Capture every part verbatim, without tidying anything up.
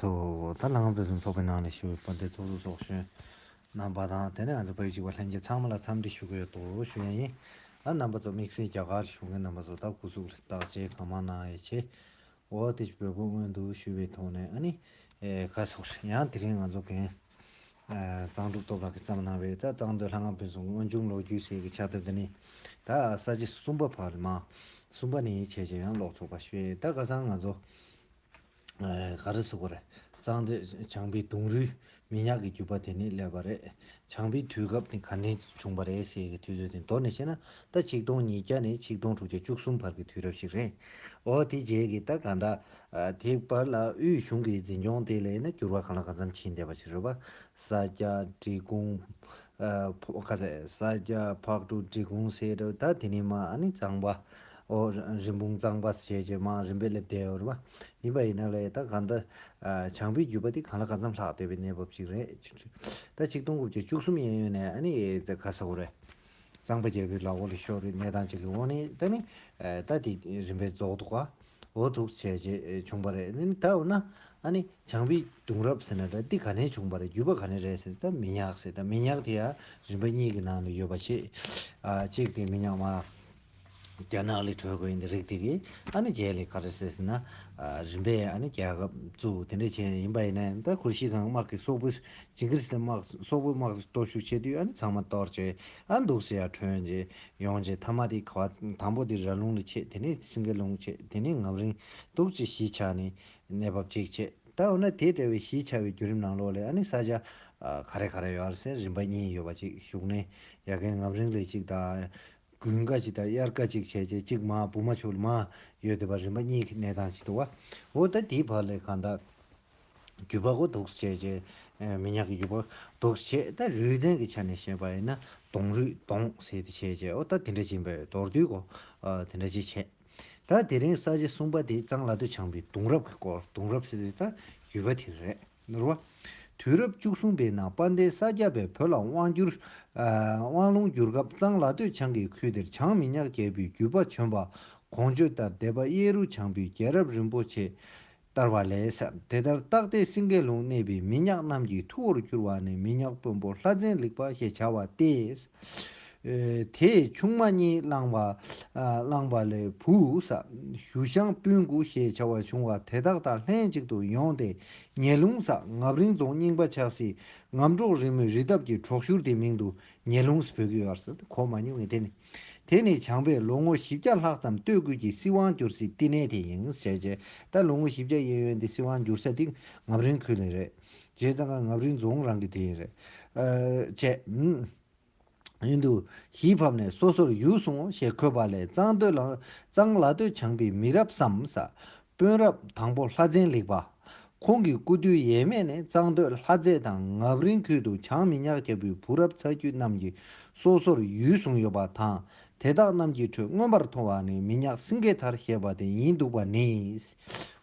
ད་ལྷ་ཁང་ཕུན་སུམ་ཚོགས་པའི་ནང་ནས་ཞུ་བའི་དཔལ་ལྡན་ཚོགས་གཙོ་ཚོགས་གཞོན་རྣམ་པ་དང་། དེ་ནས་ང་ཚོ་བོད་ཀྱི་བར་ལྷན་རྒྱས་ཚང་མ་ལ་འཚམས་འདྲི་ཞུ་གི་ཡོད་དོ་ཞུ་ཡ་ཡིན། ད་རྣམ་པ་ཚོ་དམིགས་བསལ་རྒྱ་གར་བཞུགས་མཁན་རྣམ་པ་ཚོ་ད་སྐུ་གཟུགས་ལ་བརྟག་དཔྱད་གང་མང་གནང་ཡས་བྱས། འོ་དེ་བོད་པ་སྔོན་དུ་ཞུ་བའི་ཐོག་ནས་ཨ་ནི་ཨེ་ཁ་སོགས་ཡང་དེ་རིང་ང་ཚོ་གན་གཙང་སྒྲུབ་སྟོབས་ལགས་ཀྱིས་བརྩམས་གནང་བའི་ད་གཙང་སྟོད་ལྷ་ཁང་ཕུན་སུམ་སྔོན་བྱུང་ལོ་རྒྱུས་ཟེར་གྱི་ཕྱག་དེབ་དེ་ནི་ད་ས་བཅད་གསུམ་པ་བར་མ་གསུམ་པ་ནས་བྱས་བྱས་ཡང་ཀློག་ཆོག་པ་ཞུས། ད་ཁ་སང་ང་ཚོ་ཨ་ག་རེ་ཟེར་དགོས་རེད། གཙང་སྟོད་བྱང་པའི་གདུང་རུས་མི་ཉག་གི་རྒྱུད་པ་དེ་ནས་སླེབས་པ་རེད། བྱང་པའི་དུས་སྐབས་དེ་ག་ནས་བྱུང་པ་རེད་ཟེར་གྱི་དུས་ཚོད་དེ་མདོར་ནས་བཤད་ན་ད་ཆིག་སྟོང་ཉིས་བརྒྱ་ནས་ཆིག་སྟོང་དྲུག་བརྒྱ་བཅུ་གསུམ་བར་གྱི་དུས་རབས་ཤིག་རེད། འོ་དེ་རྗེས་ཀྱི་ད་གང་ལྟར་ཨ་དེ་བར་ལ་དབུས་གཞུང་གི་འཛིན་སྐྱོང་དེ་ལ་ཡིན་ན་འགྱུར་བ་གང་ལ་གང་འཚམ་ཕྱིན་བསྡད་པ་ཞིག་རེད་པ། ས་སྐྱ། འབྲི་གུང་། ཨ་ཕོ་ཁ་ཟེར་ས་སྐྱ་ཕག་གྲུ་འབྲི་གུང་ཟེར་རེད། ད་དེ་ནས་མ་ཨ་ནི་གཙང་པ། ཨོ་རི་བོང་གཙང་པ་ཟེར་བྱས་མ་རིམ་པས་སླེབས་བསྡད་ཡོད་རེད་པ། ཡིན་པ་ཡིན་ན་ལས་ད་གང་ལྟར་ཨ་བྱང་པའི་རྒྱུད་པ་དེ་གང་ལ་གང་འཚམ་ལྷག་བསྡད་པའི་གནས་བབ་ཅིག་རེད། ད་ཆིག་སྟོང་དགུ་བརྒྱ་བཅུ་གསུམ་གཡས་གཡོན་ནས་ཨ་ནི་ད་ག་ཟེར་དགོས་རེད། གཙང་པ་རྒྱལ་པོའི་ལག་འོག་ལ་ཤོར་བའི་གནས་སྟངས་ཅིག་གི་འོག་ནས་ད་ནི་ཨ་ད་དེ་རིམ་པས་རྫོགས་འདུག་ག་འོ་འདུག་བྱས་བྱས་བྱུང་བ་རེད། ཨ་ནི་ད་འོ་ན་ཨ་ནི་བྱང་པའི་གདུང་རབས་ཟེར་ན་ད་འདི་ག་ནས་བྱུང་བ་རེད། རྒྱུད་པ་ག་ནས་རེད་ཟེར་ད་མི་ཉག་ཟེར། ད་མི་ཉག་དེ་ཡང་རིམ་པ་གཉིས་ཀྱི་ནང་ལ་ཡོད་པ་ཞིག་ཨ་གཅིག་དེ་མི་ཉག་མ་རྒྱ་ནག་ལས་བྲོས་དགོས་ཡིན་དེ་རིགས་དེ་གི་ཨ་ནི་རྗེས་ལ་ག་རེ་ཟེར་ཟེར་ན་ཨ་རིམ་པས་ཨ་ནི་རྒྱལ་ཁབ་བཙུགས་དེ་འདྲ་བྱས་ཡིན་པ་ཡིན་ན་ད་གུ་ཤྲི་ཁང་དམག་གི་སོག་པོའི་ཇིང་གིར་སི་ཁན་དམག་སོག་པོའི་དམག་གཏོར་བཤིག་བྱེད་དུས་ཨ་ནི་ཚང་མ་གཏོར་བྱས་ཨ་འདུག་སེ་ཡར་ཐོན་རྗེས་ཡོང་རྗེས་མཐའ་མ་དེ་ག་བ་དང་པོ་དེ་ར་ལུང་ལ་ཆད། དེ་ནས་སེང་གེ་ལུང་ཆད། དེ་ནས་ངམ་རིང་འདུག་ཅེས་གཞིས་ཆགས་ནས་གནས་བབ་ཅིག་བྱས། ད་འོ་ན་དེ་ལྟ་བུའི་གཞིས་ཆགས་པའི་བརྒྱུད་རིམ་ནང་ལོགས་ལ་ཨ་ནི་ས་ཆ་ཨ་ག་རེ་ག་རེ་ཡོད་རེད་ཟེར་རིམ་པ་གཉིས་ཡོད་པ་ཅིག་བཞུགས་གནས་ཡ་གན་ངམ་རིང་ལ་ཅིག་དང་། དགུན་ཁ་ཅིག་དང་དབྱར་ཁ་ཅིག་བྱས་རྗེས་གཅིག་མར་བུ་མོ་ཆུ་ལ་མར་ཡོད་བསྡད་པ་རིམ་པ་གཉིས་ཀྱི་གནས་སྟངས་ཅིག་འདུག་བ། འོ་ད་དེའི་བར་ལ་གང་ལྟར་རྒྱུད་པ་གོ་འདུག་བྱས་རྗེས་ཨ་མི་ཉག་གི་རྒྱུད་པ་འདུག་བྱས། ད་རུས་ཚན་གྱི་ཆ་ནས་བཤད་པ་ཡིན་ན་གདུང་རུས་གདུང་ཟེར་དེ་བྱས་རྗེས་འོ་ད་དེ་འདྲ་ཅིག་ཡིན་པས་མདོར་བསྡུས་གོ་ཨ་དེ་འདྲ་ཅིག་བྱས། ད་དེ་རིང་ས་བཅད་གསུམ་པ་དེ་གཙང་ལ་སྟོད་བྱང་པའི་གདུང་རབས་ཀྱི་སྐོར། གདུང་རབས་ཟེར་དུས་ད་རྒྱུད་པ་དེ་རེད། ནོར་བ། དུས་རབས་བཅུ་གསུམ་པའི་ནང་དཔལ་ལྡན་ས་སྐྱ་པས་བོད་ལ་དབང་བསྒྱུར། ཨ་དབང་ལུང་བསྒྱུར་སྐབས་གཙང་ལ་སྟོད་བྱང་གི་ཁུལ་དེར་བྱང་མི་ཉག་རྒྱལ་པོའི་རྒྱུད་པ་བྱོན་པ་གོང་བརྗོད་ལྟར་སྡེ་པ་གཡས་རུ་བྱང་པོའི་རྒྱལ་རབས་རིན་པོ་ཆེ་བསྟར་བ་ལས་ཟེར། དེ་ལྟར་སྟག་སྡེ་སེང་གེ་ལུང་གནས་པའི་མི་ཉག་རྣམས་ཀྱི་ཐུ་བོར་གྱུར་པ་ནི་མི་ཉག་དཔོན་པོ་ལྷ་བཙན་ལེགས་པ་ཞེས་བྱ་བ་སྟེ། ཨེ་དེས་ཆུང་མ་གཉིས་བླངས་པ། ཨ་བླངས་པ་ལས་བུ་ས་ཞུ་ཤང་སྤུན་དགུ་ཞེས་བྱ་བ་བྱུང་བ་དེ་དག་དང་ལྷན་ཅིག་ཏུ་ཡོང་སྟེ་ཉེ་ལུང་ས་ངབ་རིང་རྫོང་རྙིང་པ་ཆགས་སའི་ངམ་འབྲོག་རི་མོའི་རི་འདབས་ཀྱི་གྲོག་ཤུར་དེ་མིང་དུ་ཉེ་ལུང་ཟེར་བོས་ཀྱི་ཡོད་ཟེར། གོ་མ་མྱོང་ངས་དེ་ནི། དེ་ནི་བྱང་པས་ལོ་ངོ་བཞི་བརྒྱ་ལྷག་ཙམ་སྟོད་ཁུལ་གྱི་སྲིད་དབང་བསྒྱུར་སའི་བསྟི་གནས་དེ་ཡིན་ཟེར་བྱས། ད་ལོ་ངོ་བཞི་བརྒྱ་གཡས་གཡོན་དེ་སྲིད་དབང་བསྒྱུར་ས་དེ་ངམ་རིང་ཁུལ་ལ་རེད། བྱས་ཙང་ཀ་ངམ་རིང་རྫོང་རང་གི་དེ་ཡིན་རེད། ཨ་བྱས། ཡིན་དུས་གཞིས་ཕབ་ནས་སོ་སོར་ཡུལ་སོང་ཞེས་འཁོད་པ་ལས་གཙང་སྟོད་ལ་གཙང་ལ་སྟོད་བྱང་པའི་མི་རབས་སམ་ས་དཔོན་རབས་དང་པོ་ལྷ་བཙན་ལེགས་པ། ཁོང་གི་སྐུ་དུས་ཡས་མས་ནས་གཙང་སྟོད་ལྷ་རྫས་དང་ངབ་རིང་ཁུལ་དུ་བྱང་མི་ཉག་རྒྱལ་པོའི་བུ་རབས་ཚ་རྒྱུད་རྣམས་ཀྱིས་སོ་སོར་ཡུལ་བཟུང་ཡོད་པ་དང་། དེ་དག་རྣམས་ཀྱི་ཁྲོད་མངོན་པར་མཐོ་བ་ནི་མི་ཉག་སེང་གེ་ཐར་ཞེས་པ་དེ་ཡིན་འདུག་པ་ནི།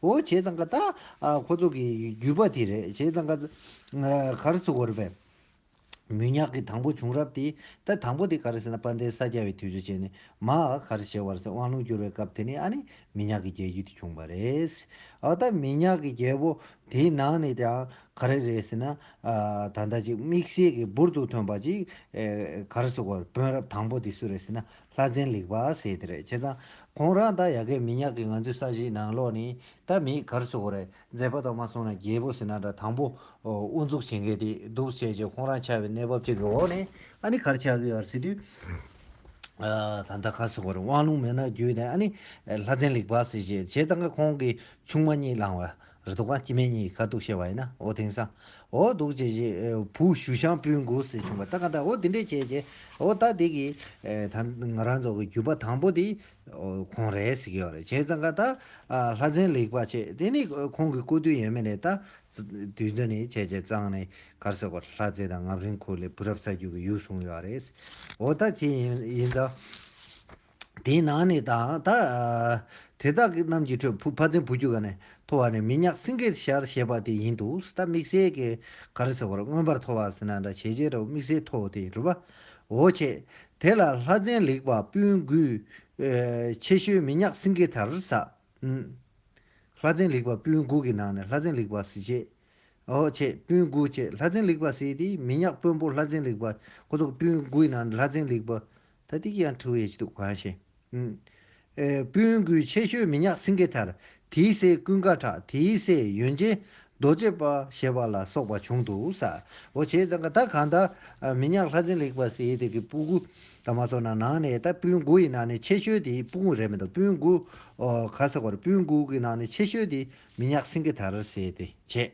འོ་བྱས་ཙང་ཀ་ད་ཨ་ཁོ་ཚོ་གི་རྒྱུད་པ་དེ་རེད། བྱས་ཙང་ཀ་ཨ་ག་རེ་ཟེར་དགོས་རེད་པས། མི་ཉག་གི་དང་པོ་བྱུང་རབས་དེ། ད་དང་པོ་དེ་ག་རེ་ཟེར་ན་དཔལ་ལྡན་ས་སྐྱ་པའི་དུས་ཚོད་བྱས་ནས་མ་ག་རེ་བྱས་པ་རེད་ཟེར། དབང་ལུང་བསྒྱུར་བའི་སྐབས་དེ་ནས་ཨ་ནི་མི་ཉག་གི་རྒྱལ་རྒྱུད་དེ་བྱུང་བ་རེད། ཨ་ད་མི་ཉག་གི་རྒྱལ་པོ་དེའི་ནང་ནས་ཀྱང་ག་རེ་རེད་ཟེར་ན། ཨ་ད་ལྟ་ཅིག་དམིགས་བསལ་གྱི་འབུར་དུ་ཐོན་པ་ཅིག་ཨེ་ག་རེ་ཟེར་དགོས་རེད། དཔོན་རབས་དང་པོ་དེ་སུ་རེད་ཟེར་ན་ལྷ་བཙན་ལེགས་པ་ཟེར་དེ་རེད། བྱས་ཙང་ཁོང་རང་ད་ཡ་གི་མི་ཉག་གི་ང་ཚོའི་ས་གཞིའི་ནང་ལོགས་ནས་ད་མི་ག་རེ་ཟེར་དགོས་རེད། མཛད་པ་ཐོག་མ་སོང་ན་རྒྱལ་པོ་ཟེར་ན་འདྲ་དང་པོ་ཨོ་དབུ་འཛུགས་བྱེད་མཁན་དེ་འདུག་བྱས་རྗེས་ཁོང་རང་ཆགས་པའི་གནས་བབ་ཅིག་གི་འོག་ནས་ཨ་ནི་ག་རེ་ཆགས་ཀྱི་ཡོད་རེད་ཟེར་དུས། ཨ་ད་ལྟ་ག་རེ་ཟེར་དགོས་རེད། དབང་ལུང་མེད་ན་བརྒྱུད་ནས་ཨ་ནི་ལྷ་བཙན་ལེགས་པ་ཟེར་བྱས་བྱས་ཙང་ཀ་ཁོང་གི་ཆུང་མ་གཉིས་བླངས་པ་རེད་འདུག་ག་སྐྱེ་དམན་གཉིས་ཁ་ཐུག་བཤད་པ་ཡིན་ན་ཨོ་དེང་སང་ཨོ་འདུག་བྱས་རྗེས་བུ་ཞུ་ཤང་སྤུན་དགུ་ཟེར་བྱུང་བ་ད་ག་ད་ཨོ་དེ་འདྲས་བྱས་རྗེས་ཨོ་ད་དེ་གི་ཨེ་ད་ང་རང་ཚོ་གི་རྒྱུད་པ་དང་པོ་དེ། ཨོ་ཁོང་རེད་ཟེར་གྱི་ཡོད་རེད། བྱས་ཙང་ཀ་ད་ཨ་ལྷ་བཙན་ལེགས་པ་བྱས་དེ་ནི་ཁོང་གི་སྐུ་དུས་ཡས་མས་ནས་ད་དུས་འདི་ནས་བྱས་བྱས་གཙང་ནས་ག་རེ་ཟེར་དགོས་ལྷ་རྫས་དང་ངམ་རིང་ཁུལ་ལ་བུ་རབས་ཚ་རྒྱུད་ཀྱི་ཡུལ་བཟུང་ཡོད་རེད། ཨོ་ད་དེ་ཡིན་ཡིན་ཙང་དེའི་ནང་ནས་ད་ད་ཨ་དེ་དག་གི་རྣམས་ཀྱི་ཁྲོད་བུ་ཕ་བཙན་བུ་རྒྱུད་ག་ནས་མཐོ་བ་ནས་མི་ཉག་སེང་གེ་ཤར་ཞེས་པ་དེ་ཡིན་འདུག་ད་དམིགས་བསལ་གྱི་ག་རེ་ཟེར་དགོས་རེད། མངོན་པར་མཐོ་བ་ཟེར་ན་འདྲ་བྱས་རྗེས་ར་དམིགས་བསལ་མཐོ་བ་དེ་ཡིན་རེད་པ། ཨོ་བྱས། དེ་ལ་ལྷ་བཙན་ལེགས་པ་སྤུན་དགུའི་ཨེ་ཆེ་ཤོས་མི་ཉག་སེང་གེ་ཐར་ས། ཨུམ། ལྷ་བཙན་ལེགས་པ་སྤུན་དགུ་གི་ནང་ནས་ལྷ་བཙན་ལེགས་པ་ཟེར་བྱས། ཨོ་བྱས་སྤུན་དགུ་བྱས། ལྷ་བཙན་ལེགས་པ་ཟེར་དེ་མི་ཉག་དཔོན་པོ་ལྷ་བཙན་ལེགས་པ། ཁོ་ཚོ་སྤུན་དགུ་ཡི་ནང་ནས་ལྷ་བཙན་ལེགས་པ། ད་དེ་གི་ཡང་ཁྲིད་ཡས་ཅི་འདུག་གང་ཤེས། ཨུམ། ཨེ། སྤུན་དགུའི་ཆེ་ཤོས་མི་ཉག་སེང་གེ་ཐར། དེའི་སྲས་ཀུན་དགའ་གྲགས། དེའི་སྲས་ཡོན་ཅན་རྡོ་རྗེ་དཔལ་ཞེས་པ་ལ་སོགས་པ་བྱུང་འདུག་ས། འོ་བྱས་ཙང་ཀ་ད་གང་ལྟར་ཨ། མི་ཉག་ལྷ་བཙན་ལེགས་པ་ཟེར་དེ་གི་སྤུ་གུ་དང་མ་སོགས་ན་ནང་ནས་ད་སྤུན་དགུ་ཡི་ནང་ནས་ཆེ་ཤོས་དེ་སྤུ་གུ་རེད་མི་འདུག་སྤུན་དགུ། ཨོ་ག་ས་གོ་རེད། སྤུན་དགུ་གི་ནང་ནས་ཆེ་ཤོས་དེ་མི་ཉག་སེང་གེ་ཐར་ཟེར་དེ་བྱས།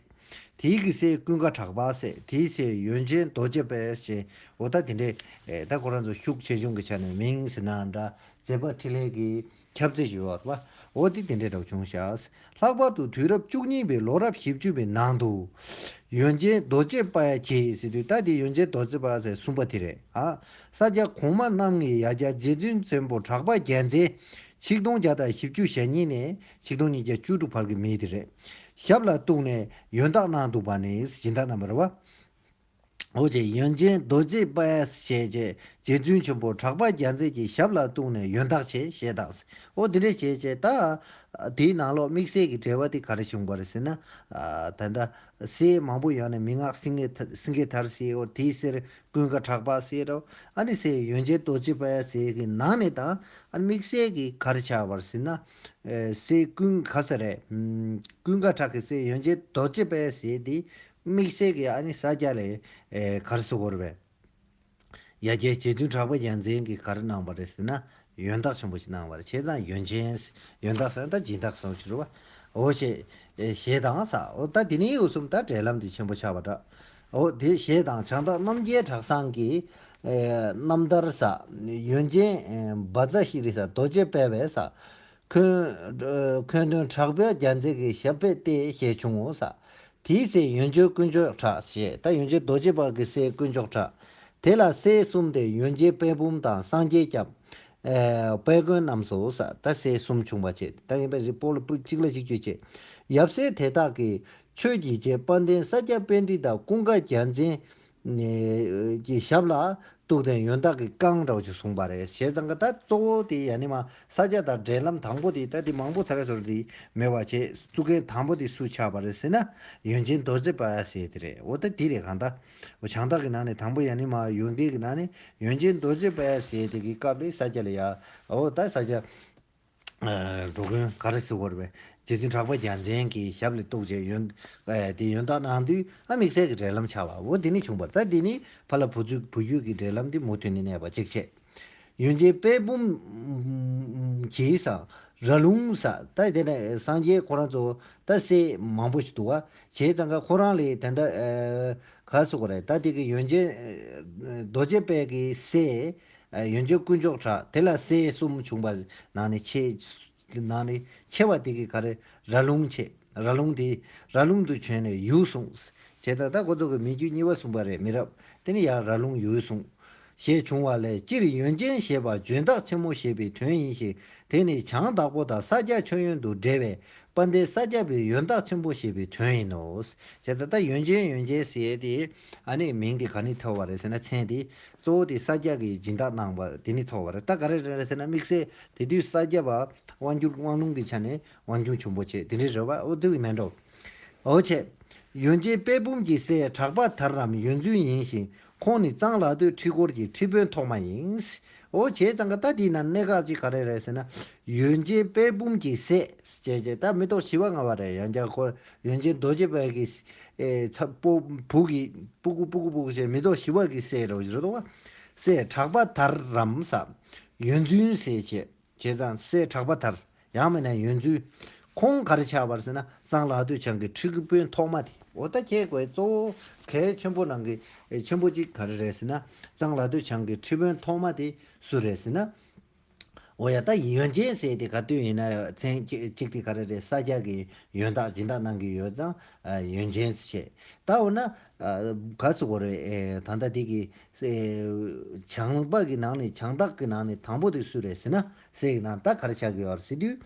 དེའི་གི་སྲས་ཀུན་དགའ་གྲགས་པ་ཟེར། དེའི་སྲས་ཡོན་ཅན་རྡོ་རྗེ་དཔལ་ཞེས། འོ་ད་དེ་འདྲས་ཨེ། ད་ཁོ་རང་ཚོ་ཤུགས་ཆེ་ཆུང་གི་ཆ་ནས་མིང་ཟེར་ན་འདྲ། མཛད་པ་འཕྲིན་ལས་ཀྱི་ཁྱབ་ཚད་ཞུ་བ་རེད་པ། འོ་དེ་དེ་འདྲས་འདྲ་བོ་བྱུང་ཤག་ལྷག་པར་དུ་དུས་རབས་བཅུ་གཉིས་པའི་ལོ་རབས་བཞི་བཅུ་པའི་ནང་དུ། ཡོན་ཅན་རྡོ་རྗེ་དཔལ་གྱིས་ཟེར་དུས་ད་དེ་ཡོན་ཅན་རྡོ་རྗེ་དཔལ་ཟེར་གསུམ་པ་དེ་རེད་ཨ། ས་སྐྱ་གོང་མ་རྣམ་ལྔའི་ཡ་གྱལ་རྗེ་བཙུན་ཆེན་པོ་གྲགས་པ་རྒྱལ་མཚན། ཆིག་སྟོང་བརྒྱ་དང་བཞི་བཅུ་ཞེ་གཉིས་ནས་ཆིག་སྟོང་ཉིས་བརྒྱ་བཅུ་དྲུག་བར་གྱི་མི་དེ་རེད། ཞབས་ལ་གཏུགས་ནས་ཡོན་བདག་གནང་འདུག་པ་ནི་སྦྱིན་བདག་གནང་བ་རེད་བ། འོ་ཅེ་ཡོན་ཅན་རྡོ་རྗེ་དཔལ་ཞེས་བྱས་རྗེ་བཙུན་ཆེན་པོ་གྲགས་པ་རྒྱལ་མཚན་གྱི་ཞབས་ལ་གཏུགས་ནས་ཡོན་བདག་བྱས་ཞེས་དང་། འོ་དེ་འདྲ་བྱས་བྱས་ད། དེའི་ནང་ལོགས་དམིགས་བསལ་གྱི་འབྲེལ་བ་དེ་ག་རེ་བྱུང་བ་རེད་ཟེར་ན། ད་ལྟ་སྲས་མང་པོ་ཡོང་ནས་མི་ངག་སེང་གེ་སེང་གེ་ཐར་ཟེར། འོ་དེའི་སྲས་ཀུན་དགའ་གྲགས་པ་ཟེར་རོ། ཨ་ནི་སྲས་ཡོན་ཅན་རྡོ་རྗེ་དཔལ་ཟེར་གྱི་ནང་ནས་དང་ཨ་ནི་དམིགས་བསལ་གྱི་ག་རེ་ཆགས་པ་རེད་ཟེར་ན། སྲས་ཀུན་ག་ས་རེད། ཀུན་དགའ་གྲགས་ཀྱི་སྲས་ཡོན་ཅན་རྡོ་རྗེ་དཔལ་ཟེར་དེ། དམིགས་བསལ་གྱི་ཨ་ནི་ས་སྐྱ་ལ་ཨེ་ག་རེ་ཟེར་དགོས་རེད་པས། ཡ་གྱལ་རྗེ་བཙུན་གྲགས་པ་རྒྱལ་མཚན་གྱིས་ག་རེ་གནང་བ་རེད་ཟེར་ན། ཡོན་བདག་ཆེན་པོ་ཞིག་གནང་བ་རེད། བྱས་ཙང་ཡོན་ཅན། ཡོན་བདག་ཟེར་ན་ད་སྦྱིན་བདག་ཟེར་གྱི་རེད་བ། འོ་ཞེས་ཞེས་དང་ས། འོ་ད་དེ་ནས་འུ་གསུམ་ད་འབྲེལ་ལམ་དེ་ཆེན་པོ་ཆགས་པ་འདྲ། འོ་དེ་ཞེས་དང་བྱང་བདག་རྣམ་རྒྱལ་གྲགས་བཟང་གི་རྣམ་ཐར་ས། ཡོན་ཅན་བཛྲ་ཤྲཱི་ས་རྡོ་རྗེ་དཔལ་བའི་ས། འཁོན་འཁོན་དོན་གྲགས་པའི་རྒྱལ་མཚན་གྱི་ཞབས་པད་བརྟན་ཞེས་བྱུང་ངོ་ས། དེའི་སྲས་ཡོན་ཅན་དཀོན་མཆོག་གྲགས་ཞེས། ད་ཡོན་ཅན་རྡོ་རྗེ་དཔལ་གྱི་སྲས་དཀོན་མཆོག་གྲགས། དེ་ལ་སྲས་གསུམ་སྟེ་ཡོན་ཅན་དཔལ་འབུམ་དང་སངས་རྒྱས་སྐྱབས། ཨེ་དཔལ་མགོན་རྣམས་སོ་ས། ད་སྲས་གསུམ་བྱུང་བ་བྱས། ད་ཡིན་པའི་རིགས་པོ་ལ་སྤུ་གཅིག་ལ་གཅིག་གྱུར་བྱས། ཡབ་སྲས་དེ་དག་གིས་ཆོས་ཀྱི་རྗེ་དཔལ་ལྡན་ས་སྐྱ་པཎྜི་ཏ་ཀུན་དགའ་རྒྱལ་མཚན་གྱི་ཞབས་ལ་གཏུགས་ཏེ་ཡོན་བདག་གི་རྐང་འདྲ་བོ་ཅིག་བཟུང་བ་རེད། བྱས་ཙང་ཀ་ད་གཙོ་བོ་དེ་ཡ་ནི་མ་ས་སྐྱ་དང་འབྲེལ་ལམ་དང་པོ་དེ་ད་དེ་མང་པོ་ཚར་ཚོར་དེ་མེད་པ་བྱས། བཙུགས་མཁན་དང་པོ་དེ་སུ་ཆགས་པ་རེད་ཟེར་ན། ཡོན་ཅན་རྡོ་རྗེ་དཔལ་ཟེར་དེ་རེད། འོ་ད་དེ་རེད། གང་ལྟར་འོ་བྱང་བདག་གི་ནང་ནས་དང་པོ་ཡ་ནི་མ་ཡོན་ཏན་གྱི་ནང་ནས་ཡོན་ཅན་རྡོ་རྗེ་དཔལ་ཟེར་དེ་གི་སྐབས་ལ་ས་སྐྱ་ལ་ཡ། འོ་ད་ས་སྐྱ་འགྲོ་མགོན་ག་རེ་ཟེར་དགོས་རེད་པས། རྗེ་བཙུན་གྲགས་པ་རྒྱལ་མཚན་གྱི་ཞབས་ལ་གཏུགས་བྱས་ཡོན་ཨེ་དེ་ཡོན་བདག་གནང་དུས་ཨ་དམིགས་བསལ་གྱི་འབྲེལ་ལམ་ཆགས་པ་འོ་དེ་ནི་བྱུང་བ་རེད། ད་དེ་ནི་ཕ་ལ་བུ་ཚུ་བུ་ཡུལ་གྱི་འབྲེལ་ལམ་དེ་མུ་མཐུད་ནས་གནས་པ་གཅིག་བྱས། ཡོན་ཅན་དཔལ་འབུམ་གྱི་ས་ར་ལུང་ས། ད་དེ་ནས་སངས་རྒྱས་ཁོ་རང་ཚོ་ད་སྲས་མང་པོ་ཞིག་འདུག་བ། བྱས་ཙང་ཀ་ཁོ་རང་ལས་དེ་འདྲ་ཨེ་ག་རེ་ཟེར་དགོས་རེད། ད་དེ་གི་ཡོན་ཅན་ཨེ་རྡོ་རྗེ་དཔལ་གྱི་སྲས། ཨ་ཡོན་ཆབ་དཀོན་མཆོག་གྲགས། དེ་ལ་སྲས་གསུམ་བྱུང་བ་ནང་ནས་ཆེ། ནང་ནས་ཆེ་བ་དེ་གི་ག་རེ་ར་ལུང་ཆེ། ར་ལུང་དེ་ར་ལུང་དུ་བྱོན་ནས་ཡུལ་བཟུང་། བྱས་ཙང་ད་ཁོ་ཚོ་གི་མི་རྒྱུད་གཉིས་པ་གསུངས་པ་རེད། མི་རབས་དེ་ནི་ཡང་ར་ལུང་ཡུལ་བཟུང་། ཞེས་བྱུང་བ་ལས་སྤྱིར་ཡོན་ཅན་ཞེས་པ་འཇོན་ཐང་ཆེན་མོ་ཞེས་པའི་དོན་ཡིན་ཞིང་། དེ་ནི་བྱང་བདག་པོ་དང་ས་སྐྱ་མཆོད་ཡོན་དུ་འབྲེལ་བའི་དཔལ་ལྡན་ས་སྐྱ་པའི་ཡོན་བདག་ཆེན་པོ་ཞེས་པའི་དོན་ཡིན་ནོ། བྱས་ཙང་ད་ཡོན་ཅན་ཡོན་ཅན་ཟེར་ཡས་དེ་ཨ་ནི་མིང་དེ་ག་ནས་ཐོབ་པ་རེད་ཟེར་ན། མཚན་དེ་གཙོ་བོ་དེ་ས་སྐྱ་གིས་སྦྱིན་བདག་གནང་བ་དེ་ནས་ཐོབ་པ་རེད། ད་ག་རེ་རེད་ཟེར་ན་དམིགས་བསལ་དེ་དུས་ས་སྐྱ་པ་དབང་སྒྱུར་དབང་ལུང་གི་ཆ་ནས་དབང་སྒྱུར་ཆེན་པོ་བྱས་དེ་འདྲ་རེད་བ། འོ་དེ་བས་མེད་འགྲོ། འོ་བྱས། ཡོན་ཅན་དཔལ་འབུམ་གྱི་སྲས་གྲགས་པ་དར་རམ་ཡོན་བཙུན་ཡིན་ཞིང་། ཁོང་ནི་གཙང་ལ་སྟོད་ཁྲི་སྐོར་གྱི་ཁྲི་དཔོན་ཐོག་མ་ཡིན། འོ་བྱས་ཙང་ཀ་ད་དེའི་ནང་གནད་འགག་ཅིག་ག་རེ་རེད་ཟེར་ན། ཡོན་ཅན་དཔལ་འབུམ་གྱི་སྲས་བྱས་བྱས་ད་མེ་ཏོག་བཞི་པ་ལྔ་པ་རེད། ཡང་བསྐྱར་ཁོ་ཡོན་ཅན་རྡོ་རྗེ་དཔལ་གྱི་ཨེ་ཚ་པོ་བུ་གི་སྤུ་གུ་སྤུ་གུ་སྤུ་གུ་བྱས་མེ་ཏོག་བཞི་པ་གི་སྲས་རེད་བ། སྲས་གྲགས་པ་དར་རམ་ས་ཡོན་བཙུན་ཟེར་བྱས། བྱས་ཙང་སྲས་གྲགས་པ་དར། ཡང་མིན་ན་ཡོན་བཙུན། ཁོང་ག་རེ་ཆགས་པ་རེད་ཟེར་ན་གཙང་ལ་སྟོད་བྱང་གི་ཁྲི་དཔོན་ཐོག་མ་དེ། འོ་ད་ཁྱེད་ཀོས་གཙོ་བོ་གལ་ཆེན་པོ་ནང་གི་ཆེན་པོ་གཅིག་ག་རེ་རེད་ཟེར་ན། གཙང་ལ་སྟོད་བྱང་གི་ཁྲི་དཔོན་ཐོག་མ་དེ་སུ་རེད་ཟེར་ན། འོ་ཡ་ད་ཡོན་ཅན་ཟེར་དེ་ག་དུས་ཡིན་ན་མཚན་གཅིག་དེ་ག་རེ་རེད། ས་སྐྱ་གི་ཡོན་བདག་སྦྱིན་བདག་གནང་གི་ཡོད་ཙང་ཡོན་ཅན་ཟེར་བྱས། ད་འོ་ན་ག་ཟེར་དགོས་རེད། ད་ལྟ་དེ་གི་བྱང་པ་གི་ནང་ནས་བྱང་བདག་གི་ནང་ནས་དང་པོ་དེ་སུ་རེད་ཟེར་ན། སྲས་ཀྱི་ནང་ད་ག་རེ་ཆགས་ཀྱི་ཡོད་རེད་ཟེར་དུས།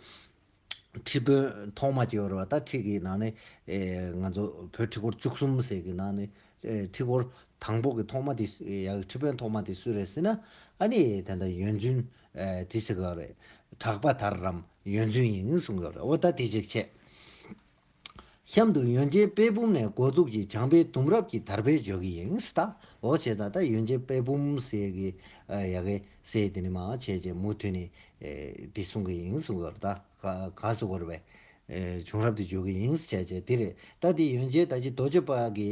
ཁྲི་དཔོན་ཐོག་མ་ཅིག་ཡོད་རེད་བ། ད་ཁྲི་གི་ནང་ནས་ཨེ་ང་ཚོ་བོད་ཁྲི་སྐོར་བཅུ་གསུམ་ཟེར་གི་ནང་ནས་ཨེ་ཁྲི་སྐོར་དང་པོ་གི་ཐོག་མ་དེ་སུ་ཡ་ཁྲི་དཔོན་ཐོག་མ་དེ་སུ་རེད་ཟེར་ན། ཨ་ནི་ད་ལྟ་ཡོན་བཙུན་ཨེ་དེ་ཟེར་གི་ཡོད་རེད། གྲགས་པ་དར་རམ་ཡོན་བཙུན་ཡིན་གསུང་གི་ཡོད་རེད། འོ་ད་དེ་ཅིག་བྱས། གཤམ་དུ་ཡོན་ཅན་དཔལ་འབུམ་ནས་འགོ་འཛུགས་ཀྱིས་བྱམས་པའི་དུམ་རབ་ཀྱི་དར་འཕེལ་བརྗོད་ཀྱི་ཡིན་ད། འོ་བྱས་ཙང་ད་ཡོན་ཅན་དཔལ་འབུམ་ཟེར་གི་ཡ་གི་ཟེར་དེ་ནི་མ་བྱས་རྗེས་མུ་མཐུད་ནས་དེ་གསུང་གི་ཡིན་གསུང་གི་ད་ག་ག་ཟེར་དགོས་རེད་པས། བྱུང་རབས་དེ་བརྗོད་ཀྱི་ཡིན་ཟེར་བྱས་རྗེས་དེ་རེད། ད་དེ་ཡོན་ཅན་ད་ཅི་རྡོ་རྗེ་པ་གི་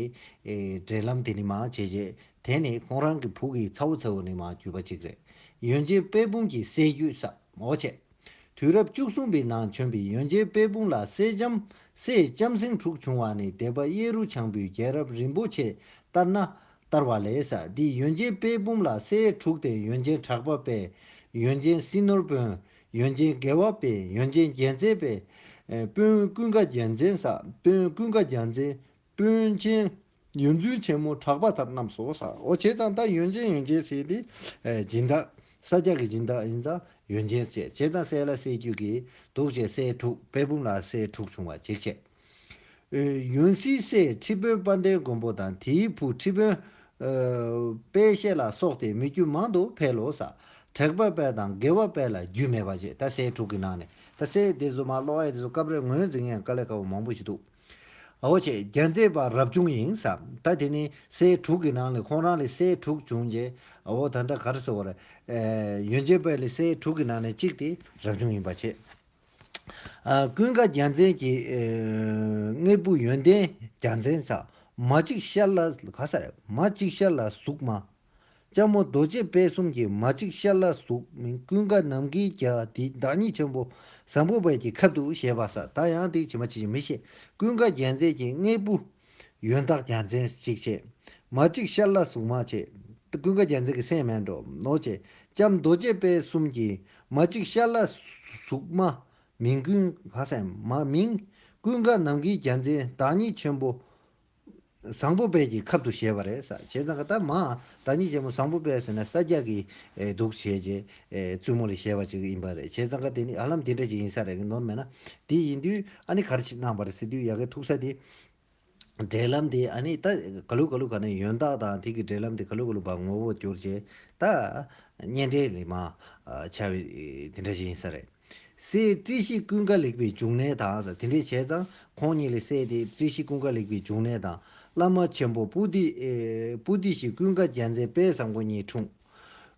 འབྲེལ་ལམ་དེ་ནི་མ་བྱས་རྗེས་དེ་ནི་ཁོང་རང་གི་བུ་གི་ཚ་བོ་ཚ་བོ་ནི་མ་གྱུར་པ་ཅིག་རེད། ཡོན་ཅན་དཔལ་འབུམ་གྱི་སྲས་རྒྱུད་ས་འོ་བྱས། དུས་རབས་བཅུ་གསུམ་པའི་ནང་བྱོན་པའི་ཡོན་ཅན་དཔལ་འབུམ་ལ་སྲས་ལྕམ་སྲས་ལྕམ་སྲིང་དྲུག་བྱུང་བ་ནི་སྡེ་པ་གཡས་རུ་བྱང་བུའི་རྒྱལ་རབས་རིན་པོ་ཆེ་ལྟར་ན་ལྟར་བ་ལས་ས། འདི་ཡོན་ཅན་དཔལ་འབུམ་ལ་སྲས་དྲུག་སྟེ་ཡོན་ཅན་གྲགས་པ་དཔལ། ཡོན་ཅན་སྲིད་ནོར་དཔོན། ཡོན་ཅན་དགེ་བ་དཔལ། ཡོན་ཅན་རྒྱལ་མཚན་དཔལ། དཔོན་ཀུན་དགའ་རྒྱལ་མཚན་ས། དཔོན་ཀུན་དགའ་རྒྱལ་མཚན། དཔོན་ཆེན་ཡོན་བཙུན་ཆེན་མོ་གྲགས་པ་ལྟར་རྣམས་སོ་ས། འོ་བྱས་ཙང་ད་ཡོན་ཅན་ཡོན་ཅན་ཟེར་དེ་སྦྱིན་བདག་ས་སྐྱ་གི་སྦྱིན་བདག་ཡིན་ཙང་ཡོན་ཅན་ཟེར་བྱས་ཙང་སྲས་ལ་སྲས་རྒྱུད་ཀྱི་འདུག་བྱས་སྲས་དྲུག་དཔལ་འབུམ་ལ་སྲས་དྲུག་བྱུང་བ་ཅིག་བྱས། ཡོན་སྲིད་སྲས་ཁྲི་དཔོན་དཔལ་ལྡན་མགོན་པོ་དང་དེའི་བུ་ཁྲི་དཔོན་དཔལ་བཤད་ལ་སོགས་ཏེ་མི་རྒྱུད་མང་དུ་འཕེལ་ལོ་ས། དྲེགས་པ་དཔལ་དང་དགེ་བ་དཔལ་ལ་རྒྱུད་མེད་པ་བྱས། ད་སྲས་དྲུག་གི་ནང་ནས་ད་སྲས་དེ་ཚོ་མ་ཀློག་ཡ་དེ་ཚོ་སྐབས་རེ་ངོས་འཛིན་ཡང་དཀའ་ལས་ཁག་པོ་མང་པོ་ཞིག་འདུག་འོ་བྱས་རྒྱལ་མཚན་པ་རབ་བྱུང་ཡིན་ས། ད་དེ་ནི་སྲས་དྲུག་གི་ནང་ལས་ཁོང་རང་ལས་སྲས་དྲུག་བྱུང་རྗེས་འོ་ད་ལྟ་ག་རེ་ཟེར་བ་རེད། ཡོན་ཅན་དཔལ་ལས་སྲས་དྲུག་གི་ནང་ནས་གཅིག་དེ་རབ་བྱུང་ཡིན་པ་བྱས། ཀུན་དགའ་རྒྱལ་མཚན་གྱི་དངོས་པོ་ཡོན་ཏན་རྒྱལ་མཚན་ས། མ་གཅིག་ཤར་ལ་ག་ས་རེད། མ་གཅིག་ཤར་ལ་གཟུགས་མ། ལྕམ་མོ་རྡོ་རྗེ་དཔལ་གསུམ་གྱི་མ་གཅིག་ཤར་ལ་གཟུགས་མིན་ཀུན་དགའ་ནམ་མཁའི་རྒྱ་དེ་བདག་ཉིད་ཆེན་པོ་བཟང་པོ་དཔལ་གྱི་ཁབ་ཏུ་བཞེས་པ་ས། ད་ཡང་དེ་ཇི་མ་ཇི་བཞིན་མི་ཤེས། ཀུན་དགའ་རྒྱལ་མཚན་གྱི་དངོས་པོ་ཡོན་བདག་རྒྱལ་མཚན་གཅིག་བྱས། མ་གཅིག་ཤར་ལ་གཟུགས་མ་བྱས། ཀུན་དགའ་རྒྱལ་མཚན་གྱི་སྲས་མིན་འགྲོ་ནོ་བྱས། ལྕམ་རྡོ་རྗེ་དཔལ་གསུམ་གྱི་མ་གཅིག་ཤར་ལ་གཟུགས་མ་མིན་ཀུན་ག་ས་མ་མིན་ཀུན་དགའ་ནམ་མཁའི་རྒྱལ་མཚན་བདག་ཉིད་ཆེན་པོ་བཟང་པོ་དཔལ་གྱི་ཁབ་ཏུ་བཞེས་པ་རེད་ས། བྱས་ཙང་ཀ་ད་མ་བདག་ཉིད་ཆེན་པོ་བཟང་པོ་དཔལ་ཟེར་ན་ས་སྐྱ་གི་འདུག་བྱས་རྗེས་བཙུན་མོ་ལ་བཞེས་པ་ཅིག་ཡིན་པ་རེད། བྱས་ཙང་ཀ་དེ་ནི་ཧ་ལམ་དེ་འདྲ་ཅིག་ཡིན་ས་རེད་གི་ནོར་མེད་ན། དེ་ཡིན་དུས་ཨ་ནི་ག་རེ་ཅིག་གནང་བ་རེད་ཟེར་དུས་ཡ་གི་ཐུག་ས་དེ་འབྲེལ་ལམ་དེ་ཨ་ནི་ད་ག་ལུ་ག་ལུ་ག་ནས་ཡོན་བདག་དང་དེ་གི་འབྲེལ་ལམ་དེ་ག་ལུ་ག་ལུ་བ་ངོ་བོ་གྱུར་རྗེས་ད་གཉེན་འབྲེལ་ལས་མ་བྱ་བའི་དེ་འདྲ་ཅིག་ཡིན་ས་རེད། སྲས་བཀྲ་ཤིས་ཀུན་དགའ་ལེགས་པའི་འབྱུང་གནས་དང་ཟེར་དེ་འདྲས་བྱས་ཙང་ཁོང་གཉིས་ལ་སྲས་དེ་བཀྲ་ཤིས་ཀུན་དགའ་ལེགས་པའི་འབྱུང་གནས་དང་བླ་མ་ཆེན་པོ་པུ་ཏི་ཨེ་པུ་ཏི་ཞི་ཀུན་དགའ་རྒྱལ་མཚན་དཔལ་བཟང་པོ་གཉིས་འཁྲུངས།